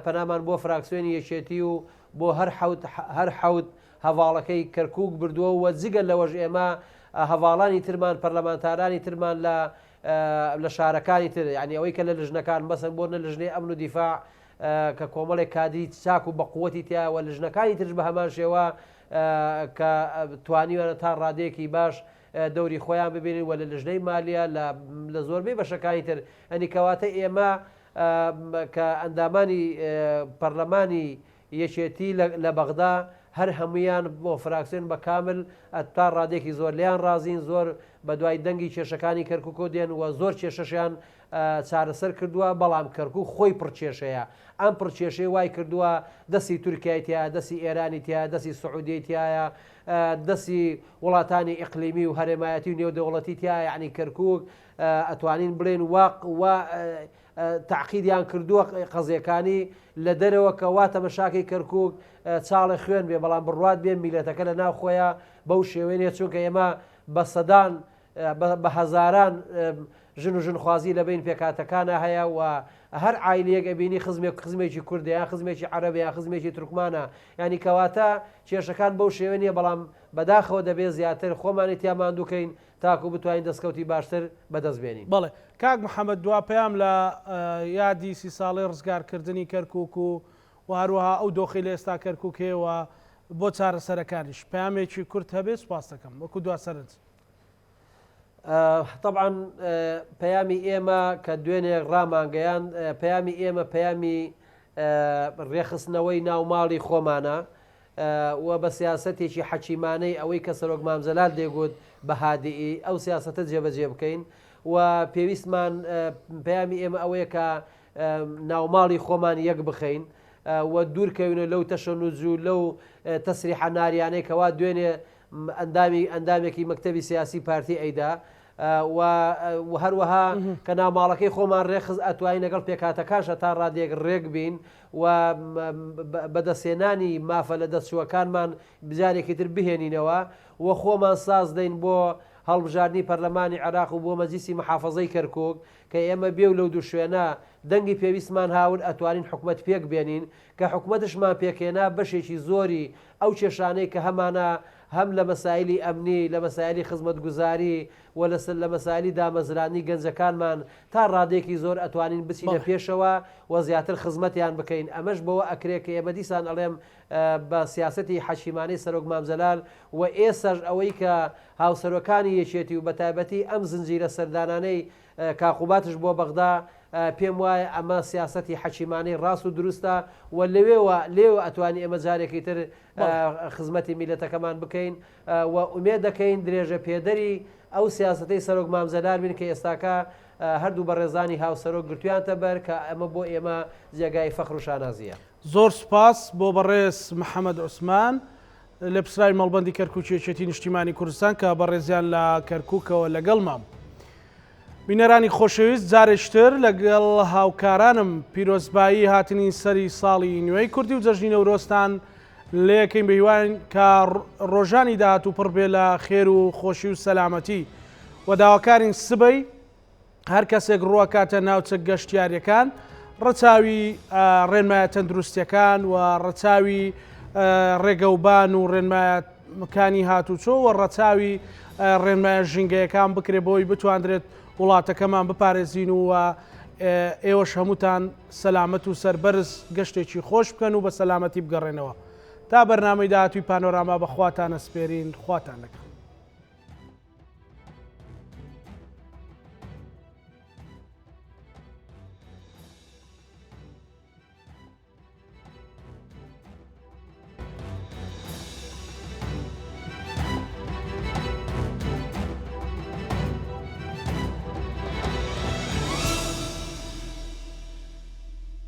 B: پەنامان بۆ فراکسیۆنی یەکێتی و بۆ هەر حەوت هەر حەوت هەڤاڵەکەی کەرکوک بردووە و جگە لەوەش ئێمە هەڤاڵانی ترمان پەرلەمانتارانی ترمان لە لە شارەکانی تر یانی ئەوەی کە لە لژنەکان مەسەن بۆ نە لژنەی ئەمن و دیفاع کە کۆمەڵێک کادری چاک و بەقوەتی تیایە و لژنەکانی ترش بە هەمان شێوە کە توانیویانە تا ڕادەیەکی باش دەوری خۆیان ببینن و لە لژنەی مالیە لە زۆربەی بەشەکانی تر ئەنی کەواتە ئێمە کە ئەندامانی پەرلەمانی یەکێتی لە بەغدا هەر هەمویان بۆ فراکسیۆن بە کامل تا ڕادێکی زۆر لیان ڕازین زۆر بە دوای دەنگی کێشەکانی کەرکک دێن و زۆر کێشەشیان چارەسەر کردووە، بەڵام کەرکوک خۆی پڕ کێشەیە، ئەم پڕ کێشەیە وای کردووە دەستی تورکیای تیایە، دەستی ئێرانی تیایە، دەستی سعودیەی تیایە، دەستی وڵاتانی ئیقلیمی و هەرێمایەتی و نێودەوڵەتی تیایە، یەعنی کەرکوک ئەتوانین بڵێین وا وا تەعقیدیان کردووە قەزیەکانی لە دەرەوە کە وا تەمەشاکەی کەرکوک چاڵێ خوێن بێ، بەڵام بڕوات بێ میلەتەکە لە ناو خۆیا بەو شێوەیە نیە، چونکە ئێمە بە سەدان بە هەزاران ژن و ژنخوازی لە بەین پێکهاتەکانا هەیە و هەر عایلەیەک ئەبینی خزمێک خزمێکی کوردە یان خزمێکی عەرەبە یان خزمێکی تورکمانە یانی کەواتە کێشەکان بەو شێوە نییە بەڵام بەداخەوە دەبێ زیاتر خۆمانی تیا ماندوو کەین تاکو بتوانین دەستکەوتی باشتر بەدەست بێنین.
A: بەڵێ کاک محەمەد دوا پەیام لە یادی سی ساڵەی ڕزگارکردنی کەرکوک و و هەروەها ئەو دۆخەی لە ئێستا کەرکوک هەیە و بۆ چارەسەرەکانیش پەیامێکی کورت هەبێ سوپاست دەکەم وەکو دوا سەرنج.
B: تەبعەن پەیامی ئێمە کە دوێنێ ڕامانگەیاند پەیامی ئێمە پەیامی. ڕێکخستنەوەی ناو ماڵی خۆمانە و بە سیاسەتێکی حەکیمانەی ئەوەی کە سەرۆک مام جەلال دەیگوت بە هادیی ئەو سیاسەتە جێبەجێ بکەین و پێویستمان پەیامی ئێمە ئەوەیە کە ناوماڵی خۆمان یەک بخەین و دوورکەوینە لەو تەشەنوج و لەو تەسریحە ناریانەی کەوا دوێنێ ئەندامی ئەندامێکی مەکتەبی سیاسی پارتی ئەیدا و هەروەها کە ناوماڵەکەی خۆمان ڕێکخست ئەتوانین لەگەڵ پێکهاتەکانشا تا ڕادەیەک ڕێک بین و بەدەستهێنانی مافە لەدەستچووەکانمان جارێکی تر بهێنینەوە و خۆمان ساز دەین بۆ هەڵبژاردنی پەرلەمانی عێراق و بۆ مەجلیسی محافەزەی کەرکوک کە ئێمە بێ و لەو دوو شوێنە دەنگی پێویستمان هاورد ئەتوانین حکومەت پێک بێنین کە حکومەتشمان پێکهێنا بەشێکی زۆری ئەو کێشانەی کە هەمانە هەم لە مەسایلی ئەمنی، لە مەسایلی خزمەتگوزاری و لە لە مەسایلی دامەزراندنی گەنجەکانمان تا ڕادەیەکی زۆر ئەتوانین بچینە
A: بەڵێ.
B: پێشەوە و زیاتر خزمەتیان بکەین. ئەمەش بەوە ئەکرێ کە ئێمە دیسان ئەڵێم بە سیاسەتی حەکیمانەی سەرۆک مام جەلال و ئێسەش ئەوەی کە هاوسەرۆکانی یەکێتی و بەتایبەتی ئەم زنجیرە سەردانانەی کاک قوبادش بۆ بەغدا، پێم وایە ئەمە سیاسەتی حەکیمانەی ڕاست و دروستە و لەوێوە لێوە ئەتوانین ئێمە جارێکی تر خزمەتی میللەتەکەمان بکەین و ئومێد دەکەین درێژە پێدەری ئەو سیاسەتەی سەرۆک مام جەلال بین کە ئێستاکە هەردوو بەڕێزانی هاوسەرۆک گرتویانتە بەر کە ئەمە بۆ ئێمە جێگای فەخر و شانازییە.
A: زۆر سوپاس بۆ بەڕێز محەمەد عوسمان لێپرسراوی مەڵبەندی کەرکوکی یەکێتی نیشتیمانی کوردستان کە بەڕێزیان لە کەرکوکەوە لەگەڵمان بوو. بینەرانی خۆشەویست جارێکتر لەگەڵ هاوکارانم پیرۆزبایی هاتنی سەری ساڵی نوێی کوردی و جەژنی نەورۆزتان لێکەین بە هیواین کە ڕۆژانی داهاتوو پڕ بێ لە خێر و خۆشی و سەلامەتی و داواکارین سبەی هەر کەسێک ڕووەکاتە ناوچە گەشتیاریەکان ڕەچاوی ڕێنمایە تەندروستیەکان و ڕەچاوی ڕێگەوبان و ڕێنمایەکانی هاتوچۆ و ڕەچاوی ڕێنمایە ژینگەیەکان بکرێ بۆی بتواندرێت وڵاتەکەمان بپارێزین و ئێوەش هەمووتان سەلامەت و سەربەرز گەشتێکی خۆش بکەن و بە سەلامەتی بگەڕێنەوە تا بەرنامەی داهاتووی پانۆراما بە خواتان ئەسپێرین خواتان لەگەڵ.